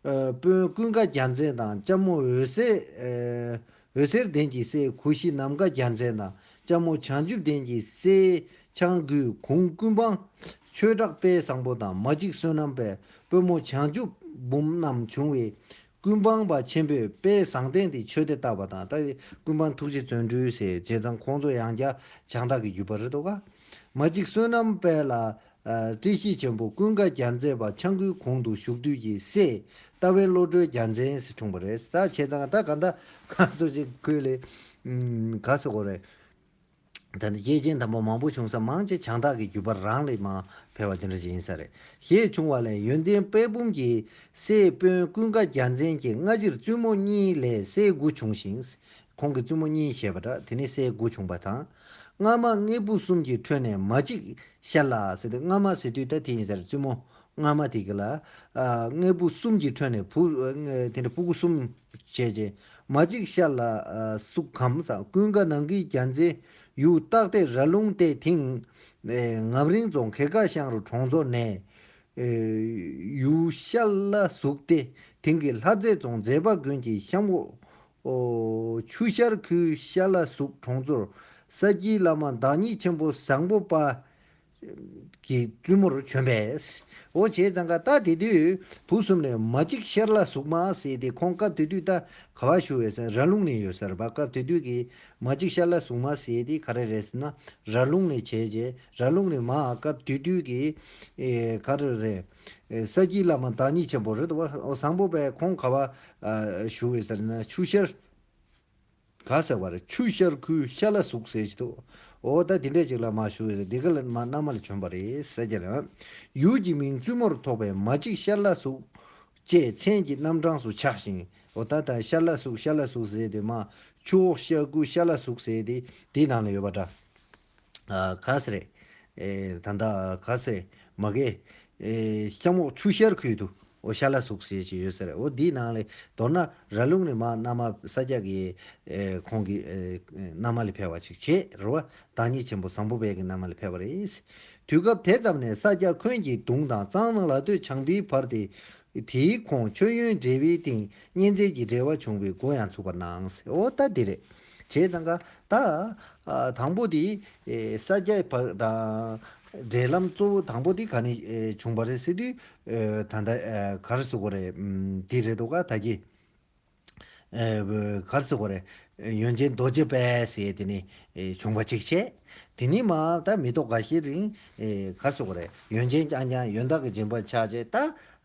ཨེ་དཔོན་ཀུན་དགའ་རྒྱལ་མཚན་དང་ལྕམ་མོ་འོད་ཟེར་ཨེ་འོད་ཟེར་ལྡན་གྱི་སྲས་གུ་ཤྲི་ནམ་མཁའ་རྒྱལ་མཚན་དང་ལྕམ་མོ་བྱང་ཆུབ་ལྡན་གྱི་སྲས་ཆང་གུའི་གུང་ཀུན་སྤངས་ཆོས་གྲགས་དཔལ་བཟང་པོ་དང་མ་གཅིག་བསོད་ནམས་དཔལ་དཔོན་མོ་བྱང་ཆུབ་འབུམ་རྣམས་བྱུང་བའི་ཀུན་སྤངས་པ་ཆེན་པོས་དཔལ་བཟང་ལྡན་དེ་ཆོས་སྡེ་བཏབ་པ་དང་ད་ཀུན་སྤངས་ཐུགས་རྗེ་བརྩོན་འགྲུས་ཟེར་བྱས་ཙང་ཁོང་ཚོ་ཡང་བསྐྱར་བྱང་བདག་གི་བརྒྱུད་པ་རེད་དོ་ག་མ་གཅིག་བསོད་ནམས་དཔལ་ལ་བཀྲ་ཤིས་ཆེན་པོ་ཀུན་དགའ་རྒྱལ་མཚན་པ་ཆང་གུའི་གུང་དུ་བཞུགས་དུས་ཀྱི་སྲས་རྟ་བན་བློ་གྲོས་རྒྱལ་མཚན་ཟེར་འཁྲུངས་པ་རེད། ད་བྱས་ཙང་ད་ག་ད་ག་ཚོད་ཅིག་ཁོས་ལས་ག་ཟེར་དགོས་རེད། ད་ནི་སྐྱེས་ཆེན་དམ་པ་མང་པོ་བྱུང་ས་མང་ཆེ་བྱང་བདག་གི་བརྒྱུད་པ་རང་ལས་མ་འཕེལ་བ་དེ་འདྲ་ཅིག་ཡིན་ས་རེད། ཞེས་བྱུང་བ་ལས་ཡོན་ཏན་དཔལ་འབུམ་གྱི་སྲས་དཔོན་ཀུན་དགའ་རྒྱལ་མཚན་གྱི་སྔ་ཕྱིར་བཙུན་མོ་གཉིས་ལས་སྲས་དགུ་བྱུང་ཞིང་། ཁོང་གི་བཙུན་མོ་གཉིས་བྱས་པ་འདྲ་དེ་ནི་སྲས་དགུ་བྱུང་པ་དང་། སྔ་མ་དངོས་པོ་གསུམ་གྱི་ཁྲོད་ནས་མ་གཅིག་ཤར་ལ་ཟེར་ཏེ་སྔ་མ་ཟེར་དུས་ད་དེ་ཡིན་ས་རེད། བཙུན་མོ་སྔ་མ་དེ་གི་ལ་ཨ་དངོས་པོ་གསུམ་གྱི་ཁྲོད་ནས་བུ་ཨ་དེ་འདྲ་ཕྲུ་གུ་གསུམ་བྱས་རྗེས་མ་གཅིག་ཤར་ལ་ཨ་སུག་གམ་ས་ཀུན་དགའ་ནམ་མཁའི་རྒྱལ་མཚན་ཡུལ་སྟག་སྡེ་ར་ལུང་སྟེ་དེང་ཨེ་ངམ་རིང་རྫོང་གེ་ཀ་ཤང་རུ་གྲོང་ཚོ་ནས་ཨེ་ཡུལ་ཤར་ལ་ཟུག་སྟེ་དེང་གི་ལྷ་རྩེ་རྫོང་མཛེས་པ་དགོན་གྱི་ཤམ་འོག་ཨོ་ཆུ་ཤར་ཁུལ་ཤར་ལ་ཟུག་གྲོང་ཚོར་ས་སྐྱའི་བླ་མ་བདག་ཉིད་ཆེན་པོ་བཟང་པོ་པ་གི་བཙུན་མོར་བྱོན་པས། འོ་བྱས་ཙང་ཀ་ད་དེ་དུས་བུ་གསུམ་ནས་མ་གཅིག་ཤར་ལ་ཟུག་མ་ཟེར་ཏེ་ཁོང་སྐབས་དེ་དུས་ད་ག་བ་བཞུགས་ཡོད་ཟེར་ར་ལུང་ནས་ཡོད་ཟེར་བ། སྐབས་དེ་དུས་ཀྱི་མ་གཅིག་ཤར་ལ་ཟུག་མ་ཟེར་ཏེ་ག་རེ་རེད་ཟེར་ན་ར་ལུང་ནས་བྱས་རྗེས་ར་ལུང་ནས་མ་སྐབས་དེ་དུས་ཀྱི་ཨེ་ག་རེ་རེད། ས་སྐྱའི་བླ་མ་བདག་ཉིད་ཆེན་པོ་རེད་དོ། བཟང་པོ་པས་ཁོང་ག་བ་བཞུགས་ཡོད་ཟེར་ན་ཆུ་ཤར་ག་ཟེར་བ་རེད། ཆུ་ཤར་ཁུལ་ཤར་ལ་ཟུག་ཟེར་གྱི་འདུག་འོ་ད་དེ་འདྲས་ཅིག་ལ་མ་བཞུགས་ཡོད་ཟེར་དེ་ག་ལ་མ་མནའ་མ་ལ་བྱོན་པ་རེད་ཟེར་གྱི་རེད། ཡུལ་གྱི་མིང་བཙུན་མོར་ཐོགས་པའི་མ་གཅིག་ཤར་ལ་ཟུག་ཅེས་མཚན་གྱི་རྣམ་གྲངས་སུ་ཆགས་ཤིང་། འོ་ད་ད་ཤར་ལ་ཟུག་ཤར་ལ་ཟུག་ཟེར་དེ་མ་ཆུ་འོག་ཤར་ཁུལ་ཤར་ལ་ཟུག་ཟེར་དེ་དེའི་ནང་ལ་ཡོད་པ་འདྲ། ཨ་ག་ཟེར་རེད། ཨེ་ད་ད་ག་ཟེར་མ་གེ་ཨེ་ཤམ་འོག་ཆུ་ཤར་ཁུལ་དུ་ འོ་ཤ་ལ་ཟུག་ཟེར་ཅིག་ཡོད་ས་རེད། འོ་འདིའི་ནང་ལས་མདོར་ན་ར་ལུང་ནས་མར་མནའ་མ་ས་སྐྱ་གི་ཨེ་ཁོང་གི་ཨེ་མནའ་མ་ལ་ཕེབས་པ་ཅིག་བྱས་རེད་བ། བདག་ཉིད་ཆེན་པོ་བཟང་པོ་དཔལ་གྱི་མནའ་མ་ལ་ཕེབས་པ་རེད། དུས་སྐབས་དེ་ཙམ་ནས་ས་སྐྱ་འཁོན་གྱི་གདུང་དང་གཙང་ནང་ལ་སྟོད་བྱང་པའི་བར་དེ། དེའི་ཁོངས་མཆོད་ཡོན་འབྲེལ་བའི་སྟེང་གཉེན་ཚན་གྱི་འབྲེལ་བ་བྱུང་བའི་མགོ་ཡང་ཚུགས་པར་སྣང་། འོ་ད་འདི་རེད། བྱས་ཙང་ཀ་ད་ཨ་དང་པོ་དེ་ཨེ་ས་སྐྱ་བ་དང་འབྲེལ་ལམ་གཙོ་བོ་དང་པོ་དེ་ག་ནས་ཨེ་བྱུང་བ་རེད་ཟེར་དུས། ཨེ་ད་ལྟ་ཨེ་ག་རེ་ཟེར་དགོས་རེད། ཨམ་དེ་རེད་འདུག་ག་ད་གི་ཨེ་ག་རེ་ཟེར་དགོས་རེད། ཡོན་ཆེན་རྡོ་རྗེ་དཔལ་ཟེར་དེ་ནས་ཨེ་བྱུང་བ་ཅིག་བྱས། དེ་ནས་མ་ད་མི་ཐོག་འགའ་ཤས་རིང་ཨེ་ག་རེ་ཟེར་དགོས་རེད། ཡོན་ཆེན་རྐྱང་རྐྱང་ཡོན་བདག་གི་སྦྱིན་པ་ཆགས་བྱས། ད་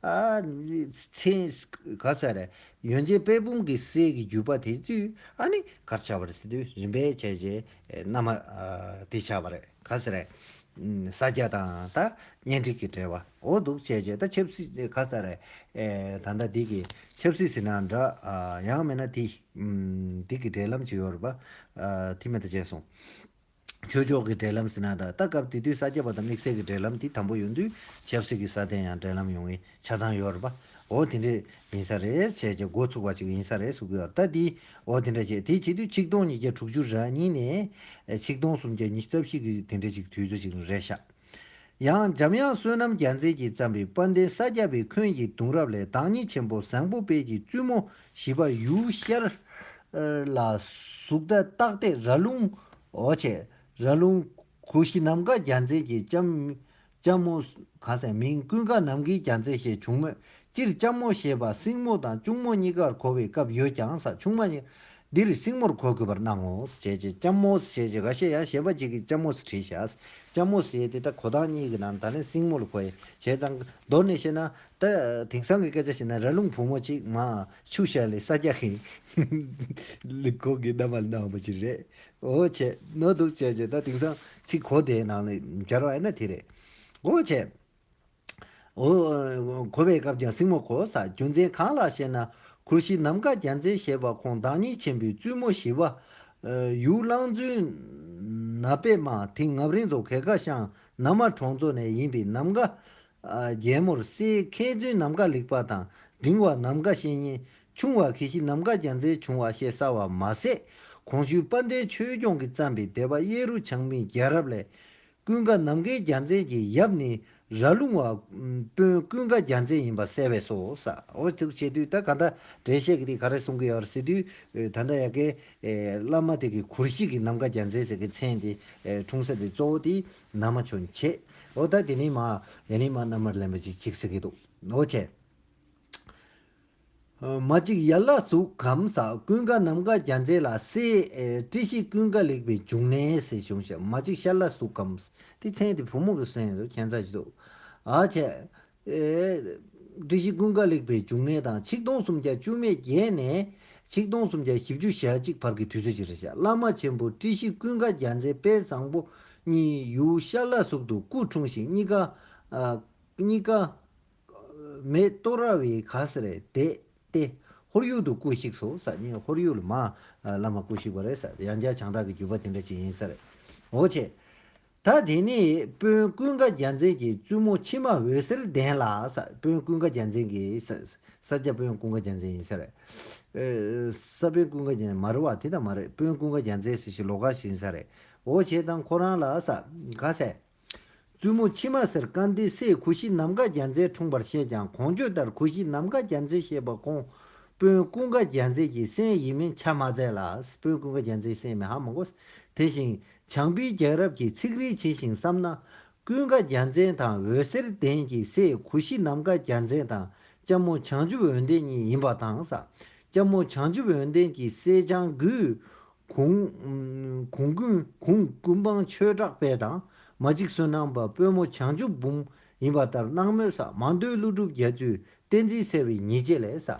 ཨ་མཚན་ག་ཟེར་རེད། ཡོན་ཆེན་དཔལ་སྤུངས་ཀྱི་སྲས་ཀྱི་བརྒྱུད་པ་དེ་ཚོས་ཨ་ནི་ག་རེ་ཆགས་པ་རེད་ཟེར་དུས་རིམ་པས་བྱས་བྱས་ཨེ་མནའ་མ་ཨ་དེ་ཆགས་པ་རེད། ག་ཟེར་རེད། ཨུམ་ས་སྐྱ་དང་ད་གཉེན་སྒྲིག་གི་འབྲེལ་བ་འོ་འདུག་བྱས་བྱས། ད་ཆབ་སྲིད་ག་ཟེར་རེད། ཨེ་ད་ལྟ་འདི་གི་ཆབ་སྲིད་ཟེར་ན་འདྲ། ཨ་ཡང་མིན་ན་དེ་ཨུམ་འདི་གི་འབྲེལ་ལམ་ཅིག་ཡོད་རེད་པ། ཨ་དེ་མེད་ད་བྱས་སོང་། ཆོས་ཕྱོགས་ཀྱི་འབྲེལ་ལམ་ཟེར་ན་འདྲ། ད་སྐབས་དེ་དུས་ས་སྐྱ་པ་དང་དམིགས་བསལ་གྱི་འབྲེལ་ལམ་དེ་དམ་པོ་ཡོང་དུས་ཆབ་སྲིད་ཀྱི་ས་སྟེང་ཡང་འབྲེལ་ལམ་ཡོང་བའི་ཆ་ཚང་ཡོད་རེད་པ། འོ་དེ་འདྲས་ཡིན་ས་རེད་བྱས་བྱས་འགོ་ཚུགས་པ་ཅིག་ཡིན་ས་རེད་གསུང་གི་ཡོད་རེད། ད་དེ་འོ་དེ་འདྲ་བྱས། དེ་བྱེད་དུས་ཆིག་སྟོང་ཉིས་བརྒྱ་དྲུག་ཅུ་རེ་གཉིས་ནས་ཆིག་སྟོང་སུམ་བརྒྱ་ཉི་ཤུ་རྩ་བཞི་གི་དེ་འདྲ་ཅིག་དུས་ཚོད་ཅིག་རེད་ཤག་ཡང་འཇམ་དབྱངས་བསོད་ནམས་རྒྱལ་མཚན་གྱི་བརྩམས་པའི་དཔལ་ལྡན་ས་སྐྱ་པའི་འཁོན་གྱི་གདུང་རབས་ལས། བདག་ཉིད་ཆེན་པོ་བཟང་པོ་དཔལ་གྱི་བཙུན་མོ་བཞི་པ་ཡུལ་ཤར་ལ་ཟུག་ད་སྟག་སྟེ་ར་ལུང་། འོ་བྱས་ར་ལུང་གུ་ཤྲི་ནམ་མཁའ་རྒྱལ་མཚན་གྱི་ལྕམ་ལྕམ་མོ་ག་ཟེར་མིང་ཀུན་དགའ་ནམ་མཁའི་རྒྱལ་མཚན་ཞེས་བྱུང་མོད། སྤྱིར་ལྕམ་མོ་ཞེས་པ་སྲིང་མོ་དང་གཅུང་མོ་གཉིས་ཀར་གོ་བའི་སྐབས་ཡོད་ཀྱང་ཟེར། ཆུང་མ་གཉིས། འདིར་སྲིང་མོར་གོ་དགོས་པར་སྣང་ངོ་། ཞེས་བྱས་ལྕམ་མོ་ཞེས་བྱས། འགའ་ཤས་ཡང་གཞན་པ་ཅིག་གིས་ལྕམ་མོ་ཞེས་བྲིས་ཤག་ལྕམ་མོ་ཞེས་དེ་ད་གོ་སྟངས་གཉིས་ཀྱི་ནང་ད་ནི་སྲིང་མོ་ལ་གོ་ཡི། བྱས་ཙང་མདོར་ནས་བཤད་ན་ད་དེང་སང་གི་སྐད་ཆ་བཤད་ན་ར་ལུང་བུ་མོ་ཅིག་མ་ཆུ་ཤ་ལས་ས་སྐྱ་ཁེངས་ལི་གོ་གི་ནམ་མཁའ་ལ་སྣང་བ་ཅིག་རེད། འོ་བྱས་ནོར་འདུག་བྱས་བྱས། ད་དེང་སང་ཚིག་གོ་དེའི་ནང་ལ་སྦྱར་བ་ཡིན་ན་དེ་རེད། འོ་བྱས། འོ། གོ་བའི་སྐབས་ཀྱང་སྲིང་མོ་གོ་ས། རྒྱུ་མཚན་གང་ལགས་ཤེ་ན། གུ་ཤྲི་ནམ་མཁའ་རྒྱལ་མཚན་ཞེས་པ་ཁོང་བདག་ཉིད་ཆེན་པོའི་བཙུན་མོ་བཞི་པ། ཡུལ་གླང་མཛོད་ན་པད་མ་དེང་ངམ་རིང་མཚོ་གེ་ཁ་ཤང་ན་མ་གྲོང་ཚོ་ནས་ཡིན་པའི་ནམ་མཁའ་རྒྱལ་མོར་སྲས་མཁས་བཙུན་ནམ་མཁའ་ལེགས་པ་དང་། འབྲིང་བ་ནམ་མཁའ་བཤེས་གཉེན། ཆུང་བ་གུ་ཤྲི་ནམ་མཁའ་རྒྱལ་མཚན་བྱུང་བ་ཞེས་གསལ་བ་མ་ཟད། གོང་ཞུས་དཔལ་ལྡན་ཆོས་སྐྱོང་གིས་བརྩམས་པའི་སྡེ་པ་གཡས་རུ་བྱང་མིན་རྒྱལ་རབས་ལས། ཀུན་དགའ་ནམ་མཁའི་རྒྱལ་མཚན་གྱི་ཡབ་ནི་ར་ལུང་བ་དཔོན་ཀུན་དགའ་རྒྱལ་མཚན་ཡིན་པ་གསལ་བས་སོ། ས་འོ་ཐུག་བྱེད་དུས་ད་ག་ད་འགྲེལ་བཤད་ཀྱི་དེ་ག་རེ་གསུང་གི་ཡོད་རེད་ཟེར་དུས། ད་ལྟ་ཡ་གི་བླ་མ་དེ་གི་གུ་ཤྲི་གི་ནམ་མཁའ་རྒྱལ་མཚན་ཟེར་གི་མཚན་དེ་འཁྲུངས་ས་དེ་གཙོ་བོ་དེ་ན་མ་བྱོན་བྱས། འོ་ད་དེ་ནས་མ་ཡ་ནི་མ་མནའ་མར་ལེན་པ་ཅིག་ཅིག་ཟེར་གི་འདུག་འོ་བྱས། མ་གཅིག་ཡར་ལ་ཟུག་གམ་ས། ཀུན་དགའ་ནམ་མཁའ་རྒྱལ་མཚན་ལ་སྲས་ཨེ་བཀྲ་ཤིས་ཀུན་དགའ་ལེགས་པའི་འབྱུང་གནས་ཟེར་བྱུང་ཞེས། མ་གཅིག་ཤར་ལ་ཟུག་གམ། དེ་མཚན་དེ་བུ་མོ་གི་མཚན་རེད། ཁྱད་མཚར་ཅིག་འདུག་ཨ་བྱས། ཨེ་བཀྲ་ཤིས་ཀུན་དགའ་ལེགས་པའི་འབྱུང་གནས་དང་ཆིག་སྟོང་སུམ་བརྒྱ་བཅུ་མེད་བརྒྱད་ནས་ཆིག་སྟོང་སུམ་བརྒྱ་བཞི་བཅུ་ཞེ་གཅིག་བར་གྱི་དུས་ཚོད་ཅིག་རེད་ཤག་བླ་མ་ཆེན་པོ་བཀྲ་ཤིས་ཀུན་དགའ་རྒྱལ་མཚན་དཔལ་བཟང་པོ་གཉིས་ཡུལ་ཤར་ལ་ཟུག་ཏུ་སྐུ་འཁྲུངས་ཤིང་གཉིས་ཀ་ཨ་གཉིས་ཀ་མེ་ཏོ་ར་བའི་ག་ས་རེད་དེ་སྟེ། ཧོར་ཡུལ་དུ་སྐུ་གཤེགས་སོ་ས། ནི་ཧོར་ཡུལ་མ་བླ་མ་སྐུ་གཤེགས་པ་རེད་ས། ཡང་བསྐྱར་བྱང་བདག་གི་བརྒྱུད་པ་དེ་འདྲ་ཅིག་ཡིན་ས་རེད། འོ་བྱས། ད་དེ་ནི་དཔོན་ཀུན་དགའ་རྒྱལ་མཚན་གྱི་བཙུན་མོ་ཕྱི་མ་འོད་ཟེར་ལྡན་ལ་ས། དཔོན་ཀུན་དགའ་རྒྱལ་མཚན་གྱི་ས། ས་སྐྱ་དཔོན་ཀུན་དགའ་རྒྱལ་མཚན་ཡིན་ས་རེད། ས་དཔོན་ཀུན་དགའ་རྒྱལ་མཚན་མ་རེད་བ། དེ་ད་མ་རེད། དཔོན་ཀུན་དགའ་རྒྱལ་མཚན་ཟེར་ཞིག་ལོགས་ཀ་ཞིག་ཡིན་ས་རེད། འོ་བྱས་ཙང་ཁོ་རང་ལ་ས་ག་ས། བཙུན་མོ་ཕྱི་མ་ཟེར་ཀ་འདི་སྲས་གུ་ཤྲི་ནམ་མཁའ་རྒྱལ་མཚན་འཁྲུངས་པར་བཤད་ཀྱང་གོང་བརྗོད་ལྟར་གུ་ཤྲི་ནམ་མཁའ་རྒྱལ་མཚན་ཞེས་པ་ཁོང་དཔོན་ཀུན་དགའ་རྒྱལ་མཚན་གྱི་སྲས་ཡིན་མིན་ཆ་མ་འཚལ་ལ། དཔོན་ཀུན་དགའ་རྒྱལ་མཚན་སྲས་མིན་ཧ་མ་གོ། དེ་བཞིན་བྱང་པའི་རྒྱལ་རབས་ཀྱི་ཚིག་རིས་ཇི་བཞིན་བསམ་ན། ཀུན་དགའ་རྒྱལ་མཚན་དང་འོད་ཟེར་ལྡན་གྱི་སྲས་གུ་ཤྲི་ནམ་མཁའ་རྒྱལ་མཚན་དང་ལྕམ་མོ་བྱང་ཆུབ་འོད་ལྡན་གཉིས་ཡིན་པ་དང་ས། ལྕམ་མོ་བྱང་ཆུབ་འོད་ལྡན་གྱི་སྲས་བྱང་གུ་གུང་གུང་ཀུན་གུང་ཀུན་སྤངས་ཆོས་གྲགས་དཔལ་དང་མ་གཅིག་བསོད་ནམས་པ་དཔོན་མོ་བྱང་ཆུབ་འབུམ་ཡིན་པ་ལྟར་སྣང་མོད་ས། མང་ཐོས་ཀླུ་སྒྲུབ་རྒྱ་མཚོས་བསྟན་འཛིན་གསལ་བའི་ཉེས་བྱས་ལས་ས།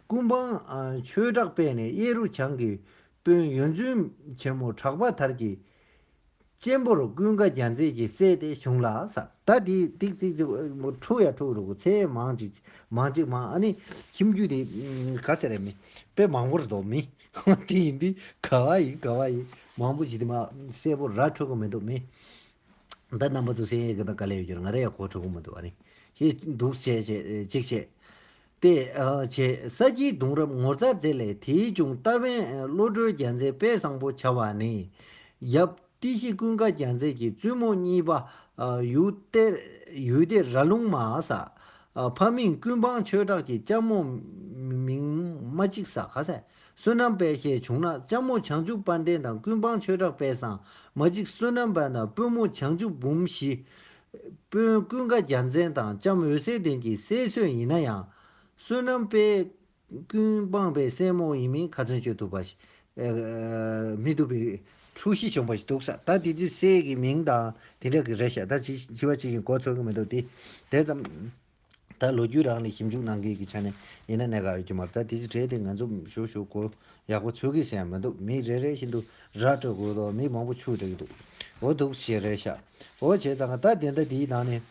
ཀུན་སྤངས་ཆོས་གྲགས་དཔལ་ནས་གཡས་རུ་བྱང་གི་དཔོན་ཡོན་བཙུན་ཆེན་མོ་གྲགས་པ་དར་གྱི་གཅེན་པོར་ཀུན་དགའ་རྒྱལ་མཚན་གྱི་སྲས་དེ་བྱུང་ལ་ས། ད་དེ་ཏིག་ཏིག་ཏིག་འཁྲུག་ཡ་འཁྲུག་རུ་ཚེ་མང་ཅིག་མང་ཅིག་མང་ཨ་ནི་ཁྱིམ་རྒྱུད་དེ་ག་ཟེར་རེད་མི་དཔེ་མང་པོ་རེད་དོ་མི་དེ་ཡིན་དུས་ག་བ་ཡིན་ག་བ་ཡིན་མང་པོ་ཅིག་དེ་མ་གསལ་པོ་ར་འཁྲུག་གི་མི་འདུག་མི་ད་རྣམ་པ་ཚོ་སེང་གེ་དང་དཀའ་ལས་ཡོད་རྒྱུ་རེད། ང་རེ་ཡ་གོ་འཁྲུག་གི་མི་འདུག་ཨ་ནི་ཞེས་འདུག་བྱས་བྱས་ཅིག་བྱས། སྟེ། བྱས། ས་སྐྱའི་གདུང་རབས་ངོ་མཚར་མཛེས་ལས། དེའི་གཞུང་རྟ་དབན་བློ་གྲོས་རྒྱལ་མཚན་དཔལ་བཟང་པོ་བྱ་བ་ནི། ཡབ་བཀྲ་ཤིས་ཀུན་དགའ་རྒྱལ་མཚན་གྱི་བཙུན་མོ་གཉིས་པ། ཡུལ་སྡེ། ཡུལ་སྡེ་ར་ལུང་མ་ས། ཕ་མིང་ཀུན་སྤངས་ཆོས་གྲགས་ཀྱི་ལྕམ་མོ་མིང་མ་གཅིག་ས་ཁ་ས། བསོད་ནམས་དཔལ་ཞེས་བྱུང་ན། ལྕམ་མོ་བྱང་ཆུབ་དཔལ་ལྡན་དང་ཀུན་སྤངས་ཆོས་གྲགས་དཔལ་བཟང་། མ་གཅིག་བསོད་ནམས་དཔལ་དང་། སྤུན་མོ་བྱང་ཆུབ་འབུམ་བཞི། སྤུན་ཀུན་དགའ་རྒྱལ་མཚན་དང་ལྕམ་འོད་ཟེར་ལྡན་གྱི་སྲས་སྲོས་ཡིན་ན་ཡང་། བསོད་ནམས་དཔལ་ཀུན་སྤངས་པའི་སྲས་མོ་ཡིན་མིན་ཁ་ཚོན་གཅོད་ཐུབ་པ་ཞིག་ཨ། མི་ཐུབ་པའི་འཁྲུག་གཞི་བྱུང་བ་ཞིག་འདུག་ས། ད་དེ་དུས་སྲས་ཀྱི་མིང་དང་དེ་འདྲ་གི་རེད་ཤག་ད་ཅི་ཅི་བ་ཅི་བཞིན་གོ་ཚོད་ཀྱི་མི་འདུག་དེ་དེ་ཙམ། ད་ལོ་རྒྱུས་རང་ལ་ཞིབ་འཇུག་གནང་མཁན་གྱི་ཆ་ནས་ཡིན་ན་གནད་འགག་ཡོད་ཀྱི་མ་རེད། ད་དེ་ཚོ་གྲས་དེ་ང་ཚོ་ཞུ་ཞུ་གོ་ཡག་པོ་ཚོད་ཀྱི་ཟེར་ཡ་མི་འདུག་མི་རེ་རེ་བཞིན་དུ་ར་སྤྲོད་དགོས་དོ། མི་མང་པོ་ཆུ་སྤྲད་ཀྱི་འདུག་འོ་འདུག་ཞེས་རེད་ཤག་འོ་བྱས་ཙང་ད་དེ་འདྲ་དེའི་ནང་ནས།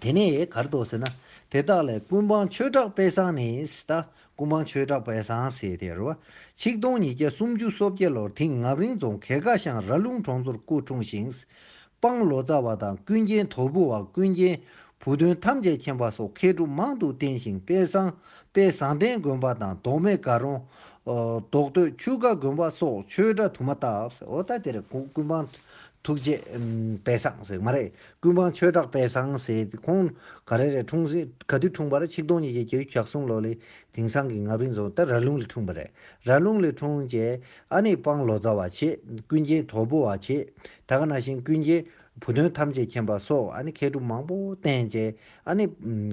དེ་ནས་ག་རེ་འདུག་ཟེར་ན། དེ་དག་ལས་ཀུན་སྤངས་ཆོས་གྲགས་དཔལ་བཟང་ནི་ད། ཀུན་སྤངས་ཆོས་གྲགས་དཔལ་བཟང་ཟེར་དེ་རེད་བ། ཆིག་སྟོང་ཉིས་བརྒྱ་སུམ་ཅུ་སོ་བརྒྱད་ལོར་དིང་ངམ་རིང་རྫོང་གེ་ཀ་ཤང་ར་ལུང་གྲོང་ཚོར་སྐུ་འཁྲུངས་ཤིང་། སྤང་ལོ་ཙཱ་བ་དང་ཀུན་མཁྱེན་དོལ་པོ་བ། ཀུན་མཁྱེན་བུ་སྟོན་ཐམས་ཅད་མཁྱེན་པ་སོགས་མཁས་གྲུབ་མང་དུ་བསྟེན་ཞིང་། དཔལ་བཟང་དཔལ་བཟང་ལྡན་དགོན་པ་དང་། ལྡོག་མེད་དགའ་རོང་། རྡོ་སྟོད་ཆུ་དགའ་དགོན་པ་སོགས་ཆོས་གྲྭ་དུ་མ་བཏབ། འོ་ད་དེ་རེད། ཀུན་ཀུན་སྤངས་ཐུགས་རྗེ་དཔལ་བཟང་ཟེར་མ་རེད། ཀུན་སྤངས་ཆོས་གྲགས་དཔལ་བཟང་ཟེར། ཁོང་ག་རེ་རེད། འཁྲུངས་ཟིན་ག་དུས་འཁྲུངས་པ་རེད། ཆིག་སྟོང་ཉིས་བརྒྱ་བརྒྱད་ཅུ་གྱ་གསུམ་ལོ་ལ་དིང་སང་གི་ངམ་རིང་རྫོང་ད་ར་ལུང་ལ་འཁྲུངས་པ་རེད། ར་ལུང་ལ་འཁྲུངས་རྗེས་ཨ་ནི་སྤང་ལོ་ཙཱ་བ་བྱས། ཀུན་མཁྱེན་དོལ་པོ་བ་བྱས། ད་ག་ནང་བཞིན་ཀུན་མཁྱེན་བུ་སྟོན་ཐམས་ཅད་མཁྱེན་པ་སོགས་ཨ་ནི་མཁས་གྲུབ་མང་པོ་བསྟེན་རྗེས་ཨ་ནི་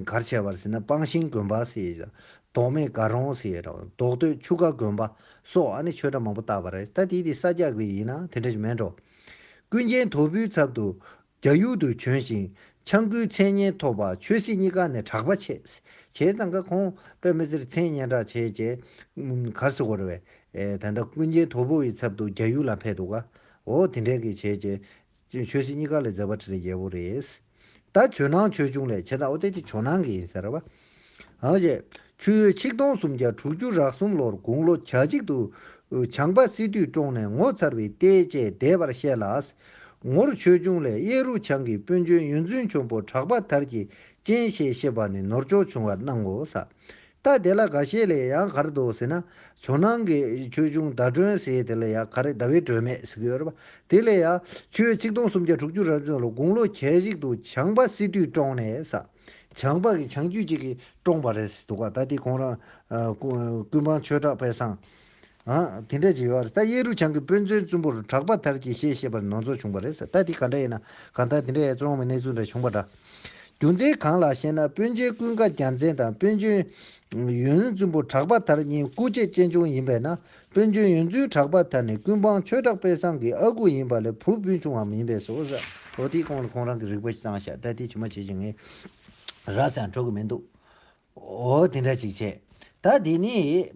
ག་རེ་བྱས་པ་རེད་ཟེར་ན། སྤང་ཤིང་དགོན་པ་ཟེར། ལྡོག་མེད་དགའ་རོང་ཟེར། རྡོ་སྟོད་ཆུ་དགའ་དགོན་པ་སོགས་ཨ་ནི་ཆོས་གྲྭ་མང་པོ་བཏབ་པ་རེད། ད་དེ་དེ་ས་སྐྱ་གི་ཡིན་ན་དེ་འདྲ་ཞིག་མེད་འགྲོ། ཀུན་མཁྱེན་དོལ་པོའི་ཚབ་ཏུ་རྒྱ་ཡུལ་དུ་བྱོན་ཞིང་། ཆང་རྒྱུན་མཚན་སྙན་ཐོབ་པ། ཆོས་སྲིད་གཉིས་ཀ་ནས་གྲགས་པ་ཆེ། བྱས་ཙང་ཀ་ཁོང་དཔེ་མི་སྲིད་མཚན་སྙན་གྲགས་ཆེ་བྱས། ག་རེ་ཟེར་དགོས་རེད་པས། ད་ལྟ་ཀུན་མཁྱེན་དོལ་པོ་ཡི་ཚབ་ཏུ་རྒྱ་ཡུལ་ལ་ཕེབས་འདུག་ག་འོ་དེ་འདྲས་ཀྱི་བྱས་བྱས། ཆོས་སྲིད་གཉིས་ཀ་ལ་མཛད་པ་ཆེ་རྒྱས་པོ་རེད། ད་ཇོ་ནང་ཆོས་འབྱུང་ལས། བྱས་ཙང་འོ་དེ་དེ་ཇོ་ནང་གི་ཡིན་ཟེར་བ། ཨ་ཅེ། ཆུ་ཡོས་ཆིག་སྟོང་སུམ་བརྒྱ་དྲུག་ཅུ་རེ་གསུམ་ལོར་དགུང་ལོ་གྱ་གཅིག་ཏུ་བྱམས་པ་སི་ཏུས་བཀྲོངས་ནས་ངོ་མཚར་བའི་ལྟས་བཅས་འདས་པར་བཤད་ལ། ངོར་ཆོས་འབྱུང་ལས། གཡས་རུ་བྱང་གི་དཔོན་ཆེན་ཡོན་བཙུན་ཆེན་པོ་གྲགས་པ་དར་གྱི་སྤྱན་ཞེས་བཤད་པ་ནི་ནོར་མཆོག་བྱུང་བར་སྣང་ངོ་ས། ད་དེ་ལ་འགའ་ཤས་ལས་ཡང་ག་རེ་འདུག་ཟེར་ན། ཇོ་ནང་གི་ཆོས་འབྱུང་ཟླ་སྒྲོན་ཟེར་དེ་ལ་ཡང་ག་རེ་ཟླ་བའི་སྒྲོན་མེ་ཟེར་གྱི་ཡོད་རེད་པ། དེ་ལ་ཡང་ཆུ་ཡོས་ཆིག་སྟོང་སུམ་བརྒྱ་དྲུག་ཅུ་རེ་གསུམ་ལོ་དགུང་ལོ་གྱ་གཅིག་ཏུ་བྱམས་པ་སི་ཏུས་བཀྲོངས་ནས་ས། བྱམས་པ་གི་བྱང་རྒྱུད་ཅིག་གིས་བཀྲོངས་པ་རེད་ཟེར་འདུག་ག་ད་དེ་ཁོང་རང་ཀུན་སྤངས་ཆོས་གྲགས་དཔལ་བཟང་། ཨ། དེ་འདྲ་ཅིག་ཡོད་རེད། ད་གཡས་རུ་བྱང་གི་དཔོན་ཆེན་བཙུན་པོར་གྲགས་པ་དར་གྱི་ཞེས་བཤད་པར་ནོར་མཆོག་བྱུང་བ་རེད་ཟེར། ད་དེ་ག་འདྲ་ཡིན་ན་གང་ལྟར་དེ་འདྲ་ཡང་བཙོང་བའི་གནས་ཚུལ་འདྲ་བྱུང་བ་འདྲ། རྒྱུ་མཚན་གང་ལགས་ཤེ་ན། དཔོན་ཆེན་ཀུན་དགའ་རྒྱལ་མཚན་དང་དཔོན་ཆེན་ཡོན་བཙུན་པོ་གྲགས་པ་དར་གཉིས་སྐུ་མཆེད་གཅེན་གཅུང་ཡིན་པས་ན། དཔོན་ཆེན་ཡོན་བཙུན་གྲགས་པ་དར་ནི་ཀུན་སྤངས་ཆོས་གྲགས་དཔལ་བཟང་གི་ཨ་ཁུ་ཡིན་པ་ལས་བུ་སྤུན་ཆུང་བའམ་ཡིན་པས་སོ་ཟེར། འོ་དེའི་གོང་ལ་ཁོང་རང་གི་རིག་པ་ཞིག་བཏང་བཞག་ད་དེ་ཇི་མ་ཇི་བཞིན་ངས་ར་ཟེར་འགྲོ་གི་མི་འདུག་འོ་དེ་འདྲ་ཅིག་བྱས། ད་དེ་ནི།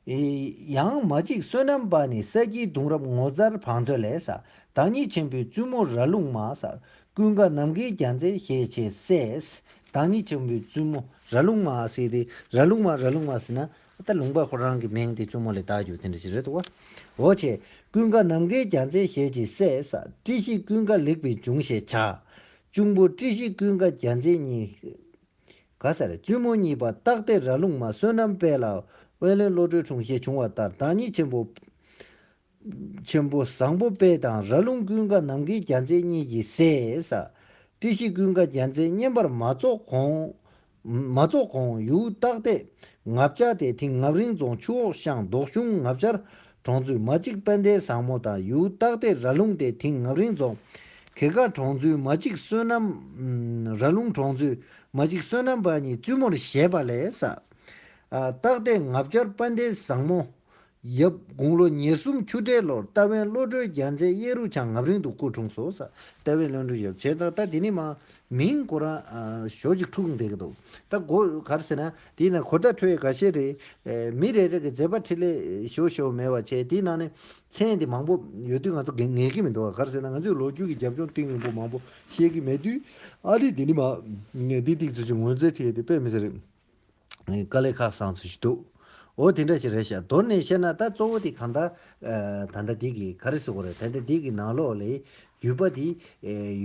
ཡང་མ་གཅིག་བསོད་ནམས་དཔལ་ནི་ས་སྐྱའི་གདུང་རབས་ངོ་མཚར་བང་མཛོད་ལས་ས། བདག་ཉིད་ཆེན་པོའི་བཙུན་མོ་ར་ལུང་མ་ས། ཀུན་དགའ་ནམ་མཁའི་རྒྱལ་མཚན་ཞེས་བྱའི་སྲས། བདག་ཉིད་ཆེན་པོའི་བཙུན་མོ་ར་ལུང་མ་ཟེར་ཏེ། ར་ལུང་མ་ར་ལུང་མ་ཟེར་ན་ད་ལུང་པ་ཁོ་རང་གི་མིང་དེ་བཙུན་མོ་ལས་བཏགས་རྒྱུ་དེ་འདྲ་ཞིག་རེད་འདུག་བ། འོ་བྱས། ཀུན་དགའ་ནམ་མཁའི་རྒྱལ་མཚན་ཞེས་བྱའི་སྲས་ས། བཀྲ་ཤིས་ཀུན་དགའ་ལེགས་པའི་འབྱུང་ཞེས་བྱ། གཅུང་པོ་བཀྲ་ཤིས་ཀུན་དགའ་རྒྱལ་མཚན་གཉིས། ག་ས་རེད། བཙུན་མོ་གཉིས་པ་སྟག་སྡེ་ར་ལུང་མ་བསོད་ནམས་དཔལ་ལ་དབེན་བློན་བློ་གྲོས་འཁྲུངས་ཞེས་བྱུང་བ་ལྟར། བདག་ཉིད་ཆེན་པོ་ཆེན་པོ་བཟང་པོ་དཔལ་དང་ར་ལུང་ཀུན་དགའ་ནམ་མཁའི་རྒྱལ་མཚན་གཉིས་ཀྱི་སྲས་ས། བཀྲ་ཤིས་ཀུན་དགའ་རྒྱལ་མཚན་བསྙེན་པར་མ་རྫོགས་གོང་། མ་རྫོགས་གོང་ཡུལ་སྟག་སྡེ་ངབ་བྱ་སྟེ་དིང་ངམ་རིང་རྫོང་ཆུ་འོག་ཤང་རྡོ་གཞུང་ངབ་བྱར་གྲོང་ཚུལ་མ་གཅིག་དཔལ་ལྡན་བཟང་མོ་དང་། ཡུལ་སྟག་སྡེ་ར་ལུང་སྟེ་དིང་ངམ་རིང་རྫོང་གེ་ཀ་གྲོང་ཚུལ་མ་གཅིག་བསོད་ནམས། ར་ལུང་གྲོང་ཚུལ་མ་གཅིག་བསོད་ནམས་པ་གཉིས་བཙུན་མོར་བཞེས་པ་ལས་ས། ཨ། སྟག་སྡེ་ངབ་བྱར་དཔལ་ལྡན་བཟང་མོ། ཡབ་དགུང་ལོ་ཉེར་གསུམ་ཆུ་སྤྲེལ་ལོར་རྟ་དབན་བློ་གྲོས་རྒྱལ་མཚན་གཡས་རུ་བྱང་ངམ་རིང་དུ་སྐུ་འཁྲུངས་སོ་ས། རྟ་དབན་བློ་གྲོས་ཡབ་བྱས་ཙང་ད་དེ་ནི་མ་མིང་ཁོ་རང་ཞོ་ཅིག་འཁྲུག་འདེགས་འདུག་ད་གོ་ག་རེ་ཟེར་ན་དེའི་ནང་གོ་བརྡ་འཕྲོད་ཡས་འགའ་ཤས་རེད། མི་རེ་རེ་གི་མཛད་པ་འཕྲིན་ལས་ཞོ་ཞོ་མེད་པ་བྱས། དེའི་ནང་ནས་མཚན་དེ་མང་པོ་ཡོད་དུས་ང་ཚོ་ངེས་ཀྱི་མི་འདུག་ག་རེ་ཟེར་ན་ང་ཚོས་ལོ་རྒྱུས་ཀྱི་རྒྱབ་ལྗོངས་གཏིང་རིང་པོ་མང་པོ་ཤེས་ཀྱི་མེད་དུས། ཨ་རི་དེ་ནི་མ་འདི་ཏིག་ཙི་ཅིག་ངོས་འཛིན་བྱས་ཏེ་དཔེ་མི་སྲིད་རེད། དཀའ་ལས་ཁག་སང་ཚུལ་ཞིག་འདུག་འོ་དེ་འདྲ་ཞིག་རེད་ཤག་མདོར་ནས་བཤད་ན་ད་གཙོ་བོ་དེ་གང་ལྟར་ད་ལྟ་དེ་གི་ག་རེ་ཟེར་དགོས་རེད། ད་ལྟ་དེ་གི་ནང་ལོགས་ལ་བརྒྱུད་པ་དེ་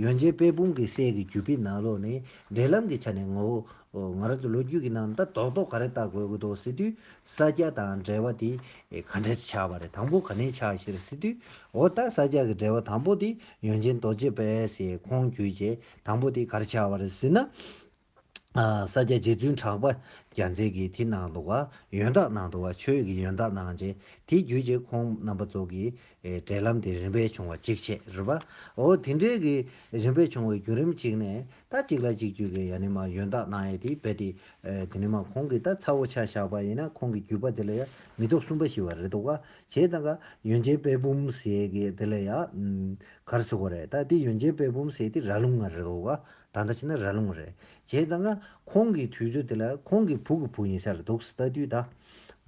ཡོན་ཆེན་དཔལ་འབུམ་གྱི་སྲས་ཀྱི་བརྒྱུད་པའི་ནང་ལོགས་ནས་འབྲེལ་ལམ་གྱི་ཆ་ནས་ངོ་བོ་ང་རང་ཚོ་ལོ་རྒྱུས་ཀྱི་ནང་ད་རྡོག་རྡོག་ག་རེ་བལྟ་དགོས་ཀྱི་འདུག་ཟེར་དུས་ས་སྐྱ་དང་འབྲེལ་བ་དེ་ག་འདྲ་ཆགས་པ་རེད། དང་པོ་ག་ནས་ཆགས་ཤེར་ཟེར་དུས་འོ་ད་ས་སྐྱ་གི་འབྲེལ་བ་དང་པོ་དེ་ཡོན་ཆེན་རྡོ་རྗེ་དཔལ་ཟེར་ཁོང་བརྒྱུད་བྱས་དང་པོ་དེ་ག་རེ་ཆགས་པ་རེད་ཟེར་ན། ས་སྐྱ་རྗེ་བཙུན་གྲགས་པ་རྒྱལ་མཚན་གྱིས་དེ་གནང་འདུག་ག་ཡོན་བདག་གནང་འདུག་ག་ཆོས་ཀྱི་ཡོན་བདག་གནང་རྗེས་དེ་བརྒྱུད་རྗེས་ཁོང་རྣམ་པ་ཚོ་གི་འབྲེལ་ལམ་དེ་རིམ་པས་བྱུང་བ་གཅིག་བྱས་རེད་པ། འོ་དེ་འདྲའི་གི་རིམ་པས་བྱུང་བའི་བརྒྱུད་རིམ་གཅིག་ནས་ད་གཅིག་ལ་གཅིག་བརྒྱུད་ཀྱི་ཡ་ནི་མ་ཡོན་བདག་གནང་ཡས་དེ་རྦད་དེ་དེ་ནི་མ་ཁོང་གི་ད་ཚ་བོ་ཆ་བཞག་པ་ཡིན་ན་ཁོང་གི་བརྒྱུད་པ་དེ་ལ་ཡ་མི་ཐོག་གསུམ་པ་ཞིག་བ་རེད་འདུག་ག་བྱས་ཙང་ག་ཡོན་ཆེན་དཔལ་འབུམ་ཟེར་གི་དེ་ལ་ཡ་ག་རེ་ཟེར་དགོས་རེད། ད་དེ་ཡོན་ཆེན་དཔལ་འབུམ་ཟེར་དེ་ར་ལུང་ང་རེད་འདུག་ག་ད་ལྟ་བྱས་ན་ར་ལུང་རེད། བྱས་ཙང་ང་ཁོང་གི་དུས་ཚོད་དེ་ལ་ཁོང་གི་བུ་གི་བུ་ཡིན་ས་རེད་འདུག་ལྟ་དུས་ད།